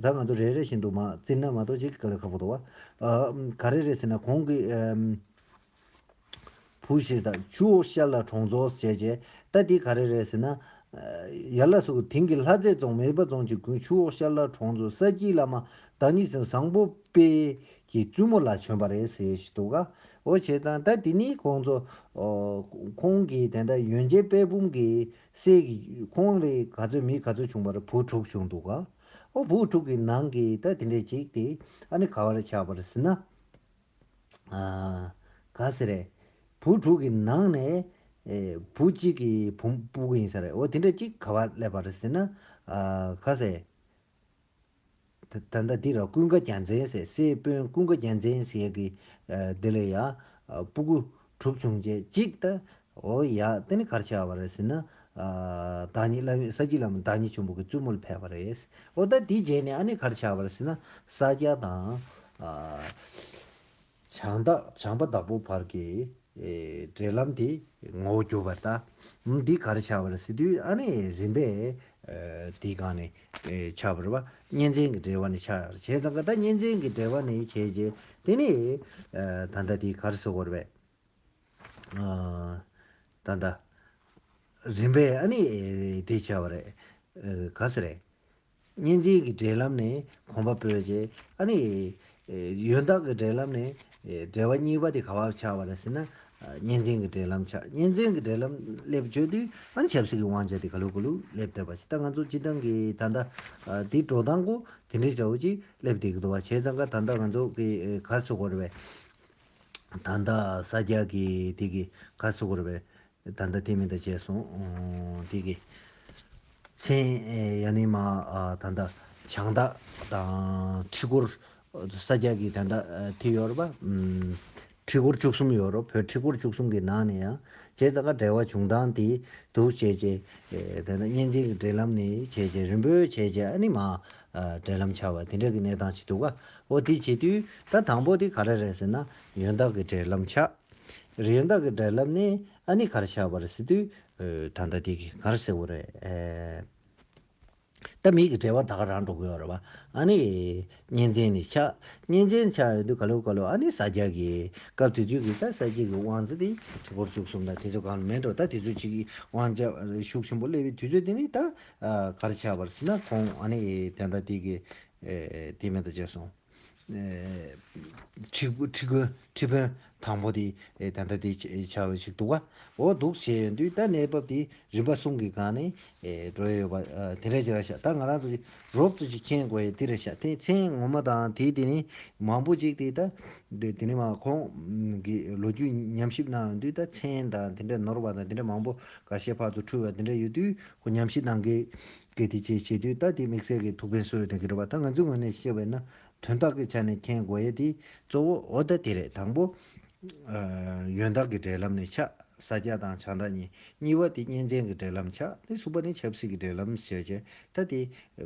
ད་ང་ཚོ་རེ་རེ་བཞིན་དུ་མ་བརྩིས་ན་མ་གཏོགས་ཅིག་དཀའ་ལས་ཁག་པོ་འདུག་བ། ཨ། ག་རེ་རེད་ཟེར་ན་ཁོང་གི་ཨམ། བུ་ཞིག་དང་ཆུ་བོ་ཤར་ལ་གྲོང་ཚོ་ཟེར་བྱས་ད་དེ་ག་རེ་རེད་ཟེར་ན། ཡར་ལ་སོགས་དེང་གི་ལྷ་རྫས་རྫོང་མེད་པ་རྫོང་གི་དགོན་ཆུ་བོ་ཤར་ལ་གྲོང་ཚོ་ས་དཀྱིལ་བླ་མ་བདག་ཉིད་སེམས་བཟང་པོ་དཔལ་གྱི་བཙུན་མོ་ལ་བྱོན་པ་རེད་ཟེར་ཞིག་འདུག་ག་འོ་བྱས་ཙང་ད་དེ་ནི་ཁོང་ཚོ། ཨོ། ཁོང་གིས་དེ་འདྲ་ཡོན་ཆེན་དཔལ་འབུམ་གྱི་སྲས་ཀྱི་ཁོང་ལས་ག་ཚོད་མི་ག་ཚོད་བྱུང་བ་རེད། བུ་དྲུག་བྱུང་འདུག་ག་འོ་བུ་དྲུག་གི་ནང་གི་ད་དེ་འདྲས་ཅིག་དེ་ཨ་ནི་ག་བ་རེ་ཆགས་པ་རེད་ཟེར་ན། ཨ། ག་ཟེར་རེད། བུ་དྲུག་གི་ནང་ནས་ཨེ། བུ་གཅིག་གི་བུ་སྤུ་གུ་ཡིན་ས་རེད། འོ་དེ་འདྲ་གཅིག་ག་བ་སླེབས་པ་རེད་ཟེར་ན། ཨ། ག་ཟེར། ད་ད་ལྟ་འདི་ར་ཀུན་དགའ་རྒྱལ་མཚན་ཟེར་སྲས་དཔོན་ཀུན་དགའ་རྒྱལ་མཚན་ཟེར་གི་ཨ། དེ་ལ་ཡ་ཨ། སྤུ་གུ་དྲུག་བྱུང་རྗེས་གཅིག་ད་འོ་ཡ་དེ་ནི་གར་ཆགས་པ་རེད་ཟེར་ན། ཨ། བདག་ཉིད་བླ་མའི་ས་སྐྱིད་བླ་མ་བདག་ཉིད་ཆེན་པོ་གི་བཙུན་མོ་ལ་ཕེབས་པ་རེད། འོ་ད་དེའི་རྗེས་ནས་ཨ་ནི་གར་ཆགས་པ་རེད་ཟེར་ན་ས་སྐྱ་དང་། ཨ། བྱང་བདག་བྱང་པ་བདག་པོ་བར་གྱི་ཨེ། འབྲེལ་ལམ་དེ་ངོ་བོ་གྱུར་པ་རེད་ད། འདི་ག་རེ་ཆགས་པ་རེད་ཟེར་དུས་ཨ་ནི་རིམ་པས་ཨེ། དེའི་སྒང་ནས་ཨེ། ཆགས་པ་རེད་པ། གཉེན་ཚན་གྱི་འབྲེལ་བ་ནས་ཆགས་བྱས་ཙང་ཀ་ད་གཉེན་ཚན་གྱི་འབྲེལ་བ་ནས་བྱས་རྗེས་དེ་ནས་ཨེ། ད་ལྟ་དེ་ག་རེ་ཟེར་དགོས་རེད་པས། ཨ། ད་ལྟ་རིམ་པས་ཨ་ནི་ཨེ། དེ་ཆགས་པ་རེད། ཨེ། ག་ཟེར་རེད། གཉེན་ཚན་གྱི་འབྲེལ་ལམ་ནས་གོམ་པ་སྤོས་རྗེས་ཨ་ནི། ཡོན་བདག་གི་འབྲེལ་ལམ་ནས་འབྲེལ་བ་གཉིས་པ་དེ་ག་པར་ཆགས་པ་རེད་ཟེར་ན། གཉེན་ཚན་གྱི་འབྲེལ་ལམ་ཆགས། གཉེན་ཚན་གྱི་འབྲེལ་ལམ་སླེབས་བྱོས་དུས་ཨ་ནི་ཆབ་སྲིད་ཀྱི་དབང་ཆ་དེ་ག་ལུ་ག་ལུ་སླེབས་བསྡད་པ་ཞིག་ད་ང་ཚོ་སྤྱི་བཏང་གི་ད་ལྟ་འདི་འགྲོ་སྟངས་ཀོ་དེ་འདྲའི་འདྲ་བོ་ཅིག་སླེབས་བསྡད་ཀྱི་འདུག་བ། བྱས་ཙང་ཀ་ད་ལྟ་ང་ཚོ་གི་ག་ཟེར་དགོས་རེད་པས། ད་ལྟ་ས་སྐྱ་གི་དེ་གི་ག་ཟེར་དགོས་རེད་པས། ད་ལྟ་དེ་མིན་ད་བྱས་སོང་། དེ་གི་མཚན་ཡ་ནི་མ་ད་ལྟ་བྱང་བདག་དང་ཁྲི་སྐོར་ས་སྐྱ་གི་ད་ལྟ་དེ་ཡོད་རེད་པ། ཁྲི་སྐོར་བཅུ་གསུམ་ཡོད་རེད། བོད་ཁྲི་སྐོར་བཅུ་གསུམ་གི་ནང་ནས་ཡང་བྱས་ཙང་ཀ་འབྲེལ་བ་བྱུང་སྟངས་དེ་འདུག་བྱས་རྗེས་ད་ལྟ་གཉེན་ཚན་གྱི་འབྲེལ་ལམ་ནས་བྱས་རྗེས་རིམ་པས་བྱས་རྗེས་ཨ་ནི་མ་འབྲེལ་ལམ་ཆགས་པ་དེ་འདྲ་གི་གནས་སྟངས་ཅིག་འདུག་ག་འོ་དེ་བྱེད་དུས་ད་དང་པོ་དེ་ག་རེ་རེད་ཟེར་ན་ཡོན་བདག་གི་འབྲེལ་ལམ་ཆགས། རེད། ཡོན་བདག་གི་འབྲེལ་ལམ་ནས་ཨ་ནི་ག་རེ་ཆགས་པ་རེད་ཟེར་དུས། ད་ལྟ་དེ་གི་ག་རེ་ཟེར་དགོས་རེད། ཨེ། ད་མི་གི་འབྲེལ་བ་ད་ག་རང་འགྲོ་གི་ཡོད་རེད་བ། ཨ་ནི་གཉེན་ཚན་ནི་ཆགས། གཉེན་ཚན་ཆགས་ཡོང་དུས་ག་ལེར་ག་ལེར་ཨ་ནི་ས་སྐྱ་གི་སྐབས་དེ་དུས་ཀྱི་ད་ས་སྐྱ་གི་དབང་ཚད་དེ་ཁྲི་སྐོར་བཅུ་གསུམ་དང་དེ་ཚོ་གང་མེད་འགྲོ། ད་དེ་ཚོ་གཅིག་གི་དབང་ཆ་ཤུགས་ཆེན་པོ་སླེབས་པའི་དུས་ཚོད་དེ་ནི་ད་ག་རེ་ཆགས་པ་རེད་ཟེར་ན་ཁོང་ཨ་ནི་ད་ལྟ་དེ་གི་དེ་མེད་དུ་བྱས་སོང་། ཁྲི་ཁྲི་དགོན་ཁྲི་དཔོན་དང་པོ་དེ་ད་ལྟ་དེ་ཆགས་པ་ཞིག་འདུག་ག་འོ་འདུག་བྱས་ཡོང་དུས་ད་གནས་བབ་དེ་རིམ་པ་གསུམ་གྱི་སྒང་ནས་འགྲོ་ཡི་ཡོད་པ་དེ་འདྲ་ཅིག་རེད་ཤག་ད་ང་རང་ཚོ་རོབ་ཙམ་ཅིག་མཁྱེན་དགོས་ཡ་དེ་རེད་ཤག་དེ་མཚན་ངོ་མ་དང་དེ་དེ་ནི་མང་པོ་ཅིག་དེ་ད་དེ་དེ་ནི་མ་ཁོང་གི་ལོ་རྒྱུས་ཉམས་ཞིབ་གནང་ཡོང་དུས་ད་མཚན་དང་དེ་འདྲ་ནོར་བ་དང་དེ་འདྲ་མང་པོ་འགའ་ཤས་ཕར་ཚུར་འཁྲུལ་བ་དེ་འདྲ་ཡོད་དུས་ཁོ་ཉམས་ཞིབ་གནང་མཁན་གྱི་དེ་བྱས་བྱེད་དུས་ད་དེ་དམིགས་བསལ་གྱི་ཐུགས་ཕན་གསོས་ཡོད་དེ་གི་རེད་པ། ད་ང་ཚོའི་ངོས་ནས་བཤད་པ་ཡིན་ན། དོན་དག་གི་ཆ་ནས་མཁྱེན་དགོས་ཡས་དེ་གཙོ་བོ་འོ་ད་དེ་རེད། དང་པོ། ཡོན་བདག་གི་འབྲེལ་ལམ་ནས་ཆགས། ས་སྐྱ་དང་བྱང་བདག་གཉིས། གཉིས་པ་དེ་གཉེན་ཚན་གྱི་འབྲེལ་ལམ་ཆགས། དེ་གསུམ་པ་ནི་ཆབ་སྲིད་ཀྱི་འབྲེལ་ལམ་ཞེས་བྱས། ད་དེ་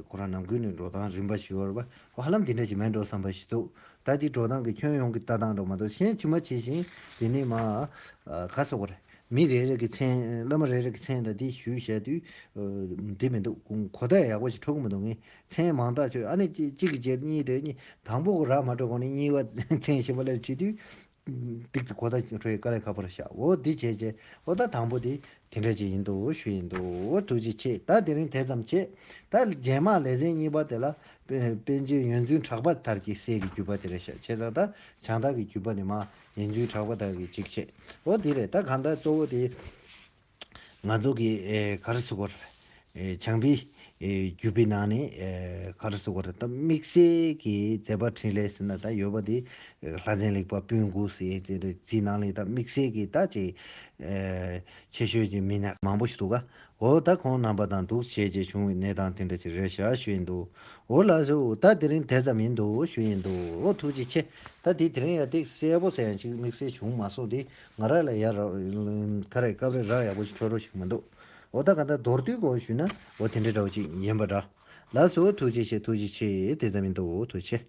ཁོ་རང་ནམ་རྒྱུན་ནས་འགྲོ་སྟངས་རིམ་པ་ཞིག་ཡོད་རེད་པ། ཧ་ལམ་དེ་འདྲ་ཞིག་མེད་འགྲོ་བསམ་པ་ཞིག་འདུག་ད་དེ་འགྲོ་སྟངས་ཀྱི་ཁྱོན་ཡོངས་ཀྱི་ལྟ་སྟངས་འགྲོ་མ་གཏོགས་གཞན་ཇི་མ་ཇི་བཞིན་དེ་ནས་མ་ག་ཟེར་དགོས་རེད། མི་རེ་རེ་གི་མཚན་བླ་མ་རེ་རེ་གི་མཚན་དང་དེ་ཞུས་བྱས་དུས་དེ་མི་འདུག་གོ་བརྡ་ཡག་པོ་ཞིག་འཕྲོད་ཀྱི་མི་འདུག་ངས་མཚན་མང་དག་བྱོས། ཨ་ནི་གཅིག་གཅིག་གི་རྗེས་གཉིས་རེ་གཉིས། དང་པོ་གི་རག་མ་འཕྲོད་གོང་ནས་གཉིས་པ་མཚན་གཞན་པ་སླེབས་བྱེད་དུས། ཏིག་ཏིག་གོ་བརྡ་འཕྲོད་དཀའ་ལས་ཁག་པོ་རེད་ཤག་འོ་འདི་བྱས་རྗེས་འོ་ད་དང་པོ་དེ་དེ་འདྲ་ཅིག་ཡིན་འདུག་ཞུ་ཡིན་འདུག་འོ་ཐུགས་རྗེ་ཆེ། ད་དེ་རིང་དེ་ཙམ་བྱས། ད་རྗེས་མ་ལེ་ཚན་གཉིས་པ་དེ་ལ་པཎ་པཎ་ཆེན་ཡོན་བཙུན་གྲགས་པ་དར་གྱི་སྲས་ཀྱི་བརྒྱུད་པ་དེ་རེད་ཤག་བྱས་ཙང་ད་བྱང་དར་གྱི་བརྒྱུད་པ་ནས་མར་ཡོན་བཙུན་གྲགས་པ་དར་གྱི་གཅིག་བྱས། འོ་དེ་རེད། ད་གང་ལྟར་གཙོ་བོ་དེ། ང་ཚོ་གི་ཨེ་ག་རེ་ཟེར་དགོས་རེད། ཨེ་བྱང་པའི་ཨེ་བརྒྱུད་པའི་ནང་ནས་ཨེ་ག་རེ་ཟེར་དགོས་རེད། ད་དམིགས་བསལ་གྱི་མཛད་པ་འཕྲིན་ལས་ཟེར་ན་ད་ཡོད་པ་དེ་ཨེ་ལྷ་རྫས་ལེགས་པ་སྤུན་དགུ་ཟེར་དེ་རེད། རྩིས་ནང་ལས་ད་དམིགས་བསལ་གྱི་ད་ཅིག་ཨེ་ཆེ་ཤོས་ཀྱི་མི་སྣ་མང་པོ་ཞིག་འདུག་ག་འོ་ད་ཁོང་རྣམ་པ་དང་འདུག་བྱས་རྗེས་བྱུང་བའི་གནས་སྟངས་དེ་འདྲ་ཅིག་རེད་ཤག་ཞུ་ཡིན་འདུག་འོ་ལགས་སོ། ད་དེ་རིང་དེ་ཙམ་ཡིན་འདུག་ཞུ་ཡིན་འདུག་འོ་ཐུགས་རྗེ་ཆེ། ད་དེ་དེ་རིང་ཡ་ཏིག་གསལ་པོ་ཟེར་ཡང་ཅིག་དམིགས་བསལ་བྱུང་མ་སོང་དེ། ང་རང་ལ་ཡ་ར་ག་རེ་སྐབས་རེ་རག་ཡག་པོ་ཞིག་འཕྲོད་རོགས་ཞིག་མི་འདུག་འོ་ད་ག་ད་མདོར་བསྡུས་སྒོ་ཞུས་ན་འོ་དེ་འདྲ་འདྲ་བོ་ཅིག་ཡིན་པ་འདྲ། ལགས་སོ། ཐུགས་རྗེ་ཆེ། ཐུགས་རྗེ་ཆེ། དེ་ཙམ་ཡིན་འདུག་ཐུགས་རྗེ་ཆེ།